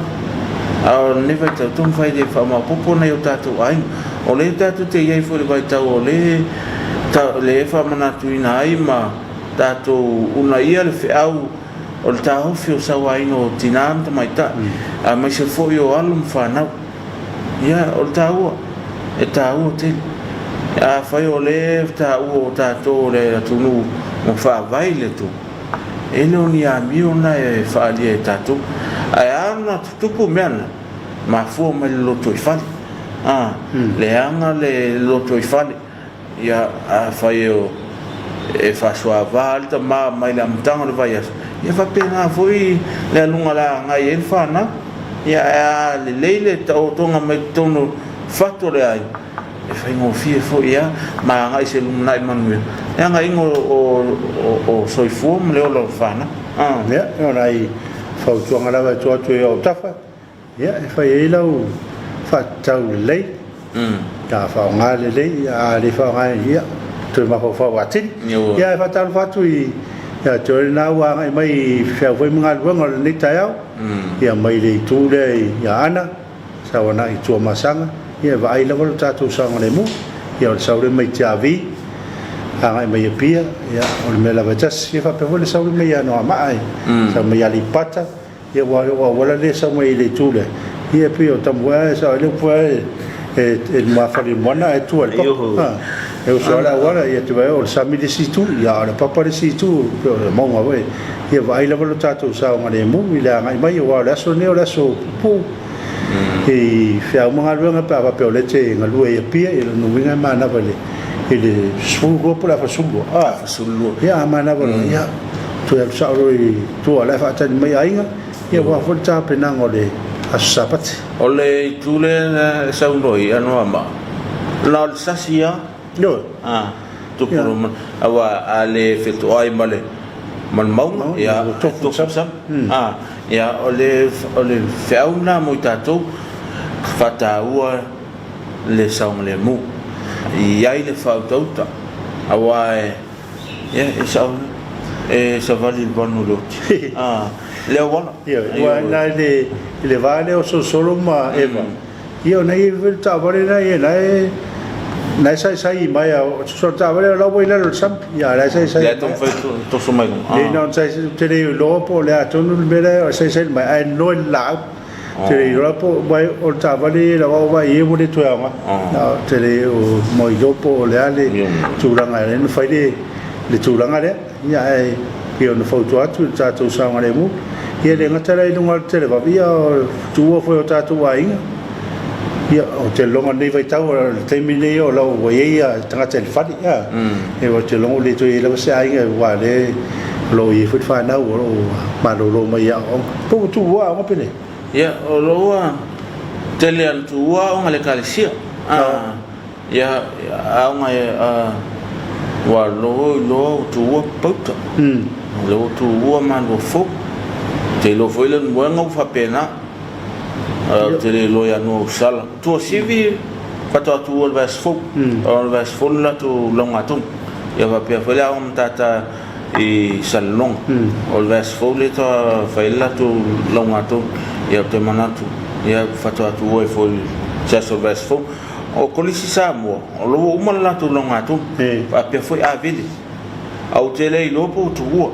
A o lenei vaitau, taumafai e faamaopoopo nai o tatou aiga. O lea tatou te i ai foi i le vaitau o lea e faamanatuina ai ma tatou uunaia le feau o le taofi o le sauaina o tina ma tamaitai, aemaise foi o alo ma fanau. Ia, o le taua, e taua tele. Afai o lea e taua o tatou o le atunuu ua faavae i le Atua, e le o ni amio lena e faaalia e tatou. Ae a ona tutupu mea na, mafua mai le lotoifale. A, leaga le lotoifale. Ia, afai e faasoava le tama mai le amataga o le vaiaso, ia faapena foi le aluga o le a agai ai le fanau. Ia, ae a lelei le taotoga mai totonu o fatu o le aiga, e faigofie foi lava ma agai i se lumanai manuia, le agaiga o soifua ma le ola o le fanau. Ia, o nai fautuaga lava e tuu atu i ou autafa, Ia, e fai ai lau faatatau lelei, a faaaoga lelei, a le faaaogaina, ia, toe mafaufau atili. Ia, ae faatalofa atu ia te oe lena ua agai mai i feau foi ma galuega o lenei taeao, ia mai le itu lea i Aana, sau agai i Tuamasaga, ia e vaai lava lo tatou saogalemu. Ia, o le sau lea mai Tiavi, agai mai Apia, ia, o le mea lava e tasi. Ia faapea foi le sau lea mai Anoamaa, sau mai Aleipata, Ia aua o auala lea e sau mai i le itu lea, ia e pei o Tamuae ae sao ai le upu ae e lumafale i le moana ae tua i le papa. E uso lava le auala, ia te vaai o le sami le isi itu, ia a o le papa le isi itu, e pei o le mauga foi. Ia vaai lava lo tatou saogalemu i le agai mai, aua o le aso lenei o le aso puupuu i feau ma galuega pe a faapea o lea e te galue i Apia, ia lona uiga e manava i le 12 po o le afa 12. 12. Ia a manava loa, ia toe alu sao loa i tua o la e faatali mai aiga, ia aua foi le tapenaga o le aso Sapati. O le itu lea na e saunoa i Anoamaa, na o le sasi lava. Ioe. A, tupu loa ma, aua a le fetoai ma le ma le mauga, ia, ua tofu i le sami. A, ia, o le o le feau lena mo i tatou, faataua le saogalemu. I ai le faautauta, aua e Ia, e sao lea. E savali i le vanu o le oti. A, le auala. Ioe, aua ina i le va lea o Solosolo ma Eva, ia ona i ai foi le taavale lena ia, na e na e saisai mai a, o le taavale o la ua i lalo o le sami, ia a o la e saisai mai. Lea e taumafai e toso mai luga. Lea na ona saisai, ou te le iloa po o le a tonu le mea lea e saisai mai, ae noe le laau. Te le iloa po o le taavale ia lau au vaai i ai ua le toe aoga. Te le o mailoa po o le a le tulaga e ala ai ona fai le tulaga lea. Ia ae pei ona fautua atu i le tatou saogalemu. Ia e le gata la i luga o le televave, ia o tuua foi o tatou aiga. Ia ou te lagona i lenei vaitau o le taimi lenei o la ua i ai tagata i le fale. Ou te lagona ua le toe i ai lava se aiga aua o lea o lo o i ai foi le fanau o lo o malolo mai i aoaoga. Po ua tuua aoga pe leai? Ia, o lo ua Tele ana tuua aoga a le Ekalesia. Ia, aoga e, ua loa iloa ua tuua pauta. O lea ua tuua malua fou. Ou te iloa foi le moega ua faapena. Ou te le iloa ia Nuuausala. Tuasivi faatoa tuua i le vaiaso fou. O le vaiaso fou le latou laugatonu. Ia faapea foi le aoga matata i Salelologa. O le vaiaso fou lea faatoa fai ai le latou laugatonu. Ia ou te manatu, ia faatoa tuua ai foi i se aso o le vaiaso fou. O Kolisi Samoa, o la ua uma le latou laugatonu. Faapea foi Avele. Ae ou te le iloa po ua tuua.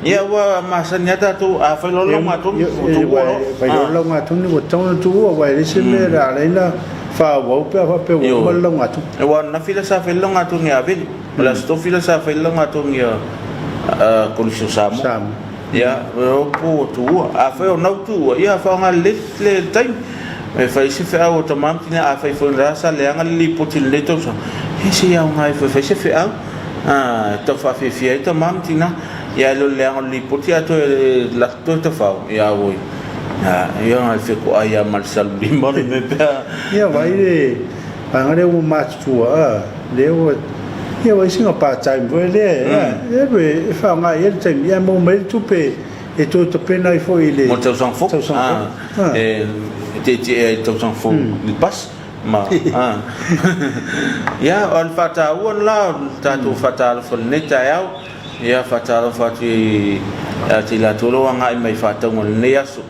Ia ua masani lava tatou, a fai loa le laugatonu, ua tuua loa. Fai loa le laugatonu ua tatau ona tuua, aua e leai se mea o le a ala ai ona faaauau pe a faapea ua uma le laugatonu. Aua ananafi lea sa fai ai le laugatonu ia Avele, o le aso Tofi lea sa fai ai le laugatonu ia Kolisi o Samoa. Ia, o po ua tuua. Afai o na ua tuua, ia faaaoga lelei le taimi. E fai se feau a tama ma tina, afai foi la sa leaga le lipoti i lenei tausaga, ia se i aoga ifo e fai se feau. E tau faafiafia ai tama ma tina. Ia ae le o le leaga o le lipoti ae toe laki toe tafao, ia auoi. Ia na o le fetoai lava ma le salulima le mea pe a. Ia vaai le vaega lea ua matutua, lea ua, ia vaai sina part time foi lea, e alu e faaaoga i ai le taimi, ae maua mai ai le tupe e toe tapena ai foi i le Mo le tausaga fou. Tausaga fou. E tietie ai i le tausaga fou i le pasi. Ma, ia, o le faataua le la o le tatou faatalofa i lenei taeao. Ia, faatalofa atu ia te i latou o lo o agai mai i faatauga i lenei aso.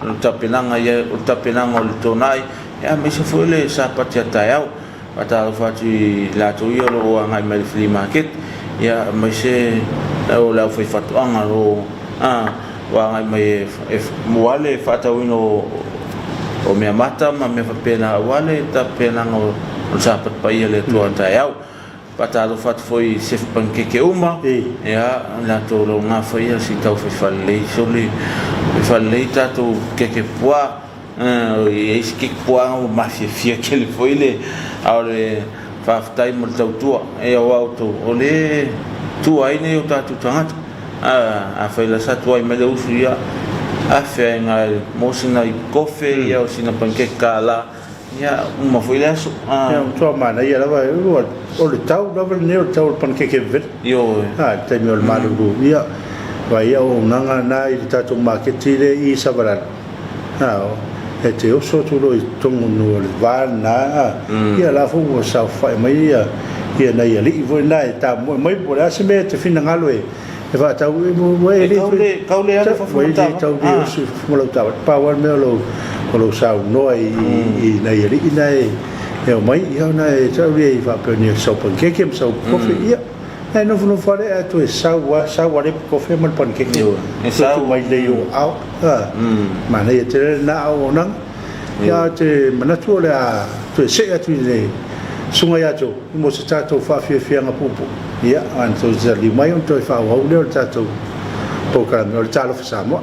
O le tapenaga ia, o le tapenaga o le Toonai, ia, aemaise foi o le Sapati a taeao. Faatalofa atu i latou ia o lo o agai mai i le flea market, ia, aemaise o le aufaifaatoaga o lo o agai mai aua le faatauina o meamata ma mea faapena aua le tapenaga o le Sapati Paia a le Atua taeao. Faatalofa atu foi i sefe panikeke uma, ia, latou o lo o gafaia si taufaifalelei soli faifalelei tatou keke puaa. E i ai si keke puaa ua mafiafia tele foi le, a o le faafetai mo le tautua e aua outou o le tua ai nei o tatou tagata. Afai la sa tuai mai le usu ia, afea ai mo sina kofe ia o sina panikeke kālā. Ia, uma foi le aso. Ia, matua manaia lava, o le tau lava lenei o le tau o le panakeke vevela. Ioe. A, le taimi o le malulu. Ia, vaai ia auaunaga na i le tatou maketi lea i Savalalo. A, e te oso atu loa i totonu o le va lena, a, ia la foi ua saofai mai ia, ia nai alii foi na e tamoe mai po o le a se mea e te finagalo e, e faatau, ua e le tau le, tau le alu i fafo ma lau taavale. Tau le oso i fafo ma lau taavale. Pau lava le mea o lou saunoa i nai alii na e omai, ia ona e tau lea i faapea ni sau panikeke ma sau kofe, ia, e nofonofo lava lea ae toe sau lava, sau lava le kofe ma le panikeke. E sau. Tuu mai lelei i ou aao. Manaia tele lena auaunaga. Ia, ou te manatu o le a toe see atu i le susuga ia Joe mo se tatou faafiafiaga puupuu. Ia, ona toe taliu mai ona toe faaauau lea o le tatou polokalame o le Talofa Samoa.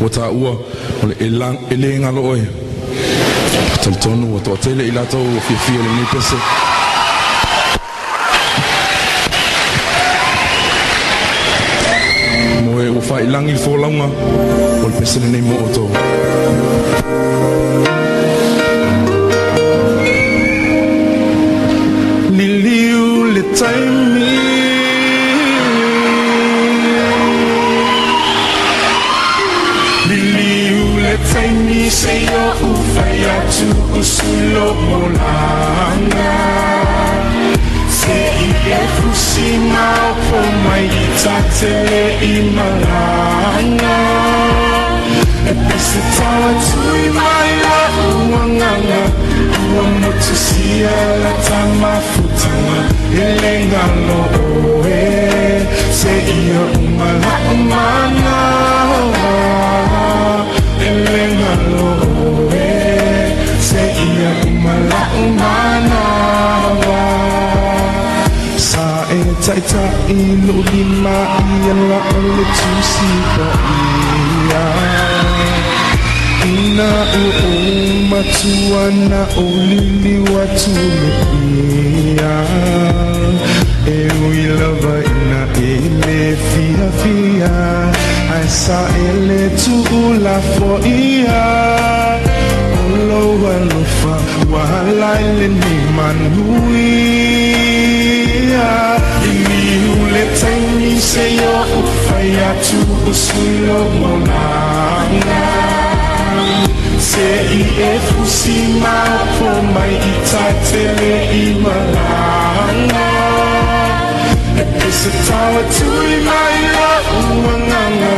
Ua taua o le e le galo oe. Talitonu ua toatele i latou ua fiafia i lenei pese. Mo e ua faailagi le folauga, o le pese lenei mo outou. Liliu le taimi. Liliu le taimi se i ou fai atu usu lou olaga. Se i e fusi maopo mai i tatele i malaga. E pese tau atu i mai la'u agaga ua motusia la ta mafutaga e le galo oe seia uma la'u manawa e le galo oe seia uma la'u manawa. Sa e ta'ita'i lo'u lima i ala o le Tusi Paia. Ina ua ou matua na ou liliu atu me ia. E ui lava ina e le fiafia, ae sa e le tuulafoia. O lou alofa ua ala i lenei manuia. Liliu le taimi se i ou fai atu usu lou olaga. Se i e fusi maopo mai i tatele i malaga. E pese tau atu i mai la'u agaga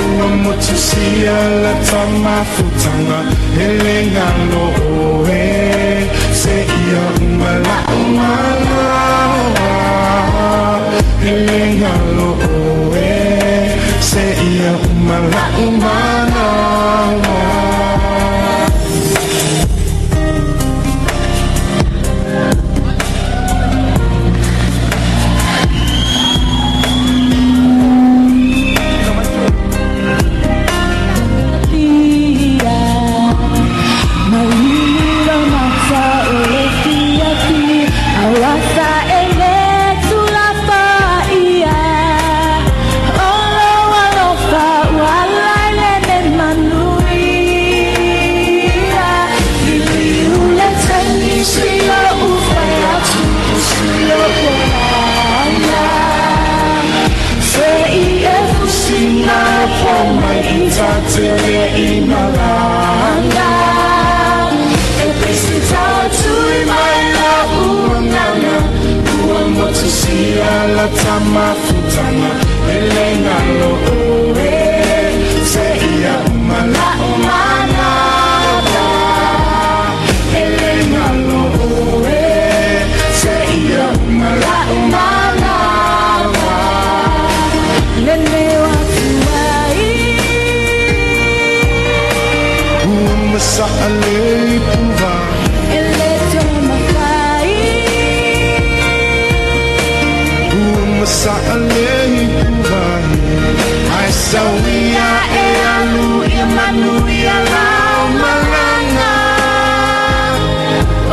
ua motusia la ta mafutaga e le galo oe seia uma la'u manawa e le galo oe seia uma la'u manawa. Tatele i malaga. E pese tau atu i mai la'u agaga ua motusia la ta mafutaga e le galo oe seia uma la'u manawa e le galo oe seia uma la'u manawa. Lele atu ai. Ua masa'a le ipuva. E le taumafai. Ua masa'a le ipuvai ae sau ia e alu ia manuia lau malaga.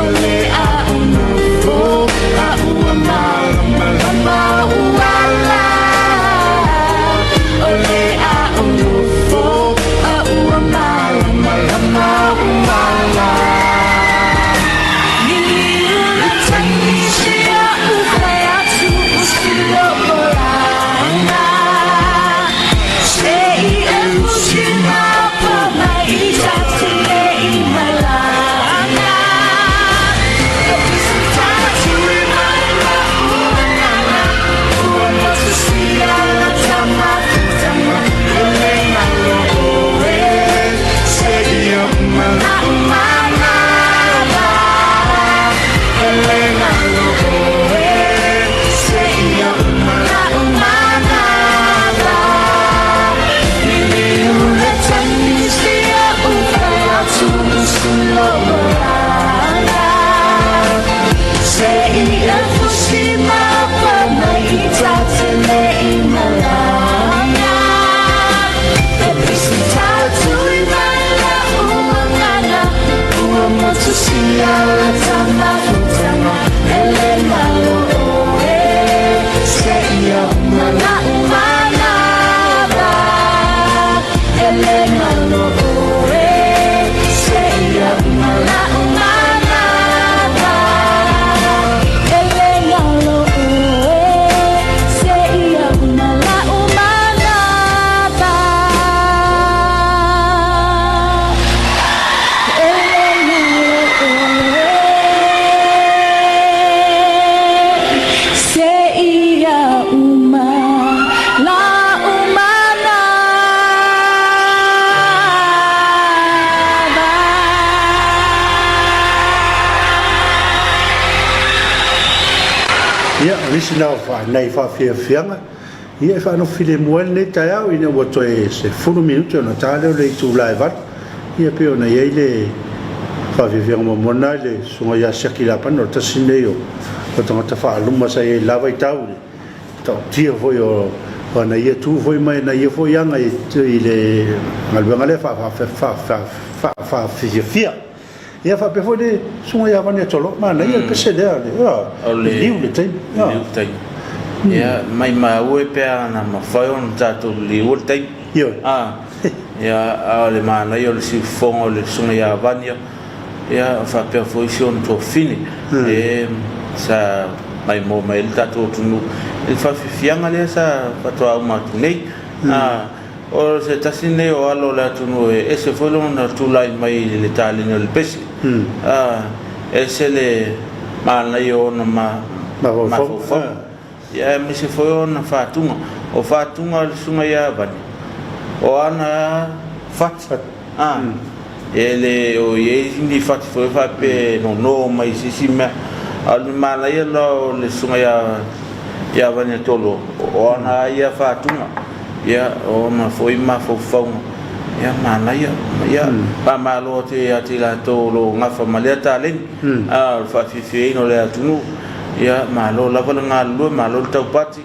O le a ou nofo a ua malamalama o'u ala. O le a ou nofo a ua malamalama o'u ala. Liliu le taimi se i ou fai atu usu lou olaga. Se i e fusi maopo mai. o nisi na o nai faafiafiaga ia e faanofo filemu ai lenei taeao ina ua toe 10 minute ona ta lea o le itula e 8. Ia pei ona i ai le faafiafiaga muamua lena i le susuga ia Siaki Lapana, o le tasi lenei o tagata faaluma sa i ai i le la vaitau i le taotia foi o ana ia tu foi ma ana ia foi aga i le galuega lea faafiafia. Ia faapea foi le susuga ia Vania Tolo, manaia le pese lea, le liu le taimi. Liu le taimi. Ia, maimau e pe ana mafai ona tatou liliua le taimi. Ioe. Ia, a o le manaia o le siufofoga o le susuga ia Vania, ia, faapea foi si ona tuafafine, e sa maimoa mai ai le tatou atunuu i le faafiafiaga lea sa faatoa uma atu nei. O se tasi lenei o alo o le atunuu e ese foi lona tulai mai i le taleni o le pese. Ese le manaia o ona mafaufauga, aemaise foi o ona fatuga. O fatuga a le susuga ia Vani, o ana fati. E le o i ai ni fati foi faapea e nono mai i se isi mea. A o le manaia la o le susuga ia Vaniatolo, o ana lava ia fatuga, ia, o ona foi mafaufauga, ia, manaia. Ia, faamalo atu ia te i latou o lo o gafa ma lea taleni, a o le faafiafiaina o le atunuu. Ia, malo lava le galulue, malo le taupati.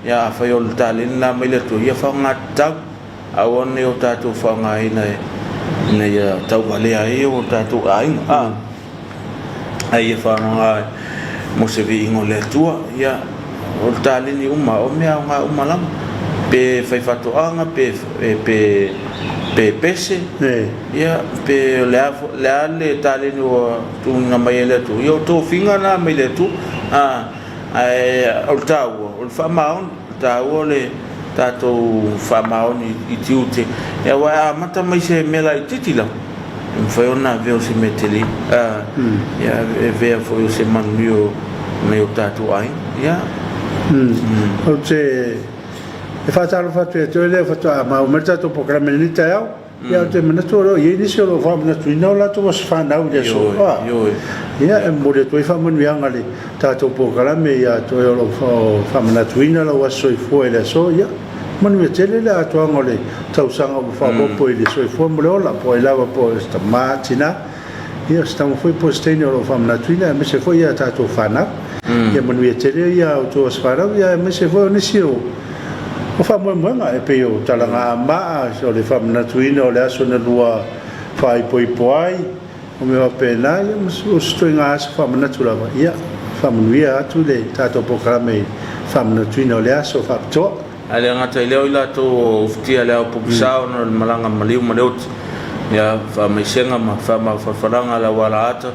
Ia, afai o le taleni lena mai le Atua, ia faaaoga tatau. Aua ne i o tatou faaaogaina ina ia tauvalea ai o tatou aiga, a ia faaaoga mo se viiga o le Atua. Ia, o le taleni uma, o mea aoga uma lava, pe faifaatoaga, pe pese, ia, pe o le a, le a le taleni ua tuuina mai e le Atua, ia o tofiga na mai le Atua. Ae o le taua, o le faamaoni, o le taua o le tatou faamaoni i tiute, aua e amata mai se mea laitiiti lava, e mafai ona avea o se mea tele, ia e avea foi o se manuia o nai o tatou aiga. Ia. Ou te e faatalofa atu ia te oe lea faatoa maua mai le tatou polokalame i lenei taeao. Ia, ou te manatu o lo o i ai nisi o lo o faamanatuina o latou aso fanau i le aso. Ia, e momoli atu ai faamanuiaga i le tatou polokalame ia te oe o lo o faamanatuina lou aso soifua i le aso. Ia, manuia tele le atoaga o le tausaga ua faaopoopo i le soifua ma le ola, po o ai lava po o se tama, tina, ia, o se tama foi po o se teine o lo o faamanatuina, aemaise foi a tatou fanau. Ia manuia tele ia outou aso fanau, ia aemaise foi o nisi o faamoemoega e pei o talagamaa, o le faamanatuina o le aso na lua faaipoipo ai, o mea faapena, ia ma o se ituaiga aso faamanatu lava. Ia faamanuia atu le tatou polokalame i le faamanatuina o le aso faapitoa. Ae le gata i lea o i latou o ufitia le ao pogisa ona o le malaga maliu ma le oti, ia, faamaisega ma faamafanafanaga a le auala ata,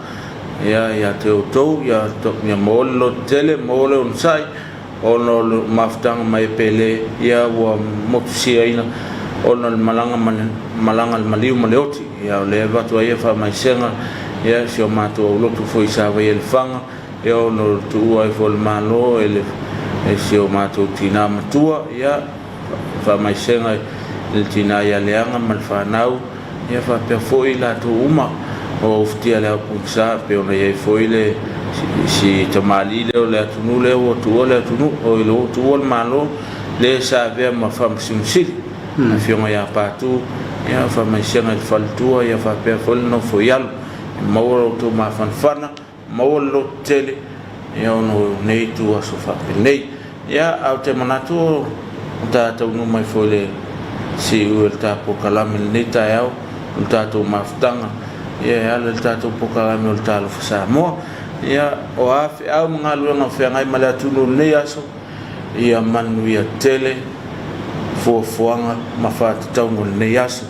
ia, ia te outou, ia, ia maua le lototele, maua le onosai, ona o le mafutaga mai e Pele, ia, ua motusiaina ona o le malaga ma le malaga le maliu ma le oti. Ia, o lea e avatu ai ia faamaisega, ia, si o matou aulotu foi i Savaia i Lefaga, Ia ona o le tuua ai foi o le Malo e le e si o matou tina matua, ia faamaisega i le tina ia Leaga ma le fanau, ia faapea foi i latou uma o ufitia le Aupugisa, pei ona i ai foi le si tamalii lea o le atunuu lea ua tuua le atunuu, oi ua tuua le Malo le sa avea ma Faamasino Sili, le Afioga ia Patu, ia faamaisega i le faletua, ia faapea foi le nofo i alo, maua lo outou mafanafana. Maua le lototele ia ona o nei ituaso faapenei. Ia, ae ou te manatu o ta taunuu mai foi i le siu o le ta polokalame i lenei taeao, o le tatou mafutaga, ia e ala i le tatou polokalame o le Talofa Samoa. Ia, o a feau ma galuega o feagai ma le atunuu i lenei aso, ia manuia tele fuafuaga ma faatatauga o lenei aso.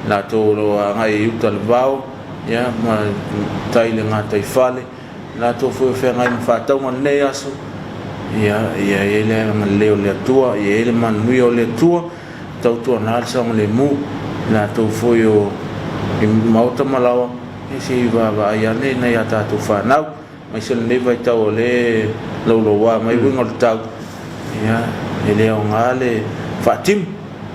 Latou o lo o agai i uta le vao, Ia, ma tai le gataifale, latou foi o feagai ma faatauga i lenei aso, ia, ia i ai le agalelei o le Atua, ia i ai le manuia o le Atua, tautuana le saogalemu, latou foi o i maota ma laoa, ia se i vaavaai ane nai a tatou fanau. Aemaise lenei vaitau o lea e louloua mai uiga o le tau, ia, e le aoga le faatimu,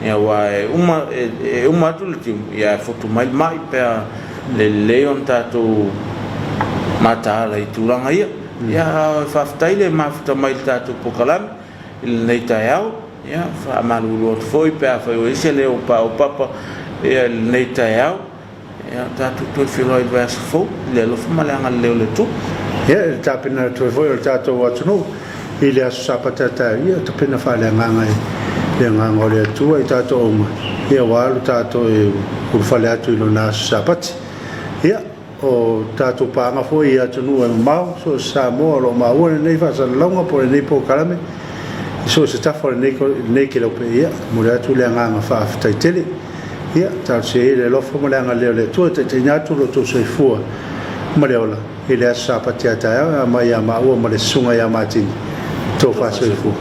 ia, aua e uma, e uma atu le timu, ia, ae fotu mai le mai pe a le lelei ona tatou mataala i tulaga ia. Ia, faafetai le mafuta mai i le tatou polokalame i lenei taeao. Ia, faamalulu atu foi pe afai ua i ai se leo paopapa i lenei taeao. Ia, tatou toe feiloai i le vaiaso fou i le alofa ma le agalelei o le Atua. Ia, i le tapena atu ai foi o le tatou atunuu i le aso Sapata a taeao, ia, tapena faaleagaga i le agaga o le Atua i tatou auma, ia, ua alu tatou e ulufale atu i lona aso Sapati. Ia, o tatou paaga foi i atunuu e mamao, so o se Samoa o lo o maua lenei faasalalauga po o lenei polokalame i so o se tafa o lenei kelope, ia, momoli atu le agaga faafetai tele. Ia, talosia ia le alofa ma le agalelei o le Atua e taitaiina atu lo outou soifua ma le ola i le aso Sapati a taeao e aumai ia maua ma le Susuga ia Matini. Tofa soifua.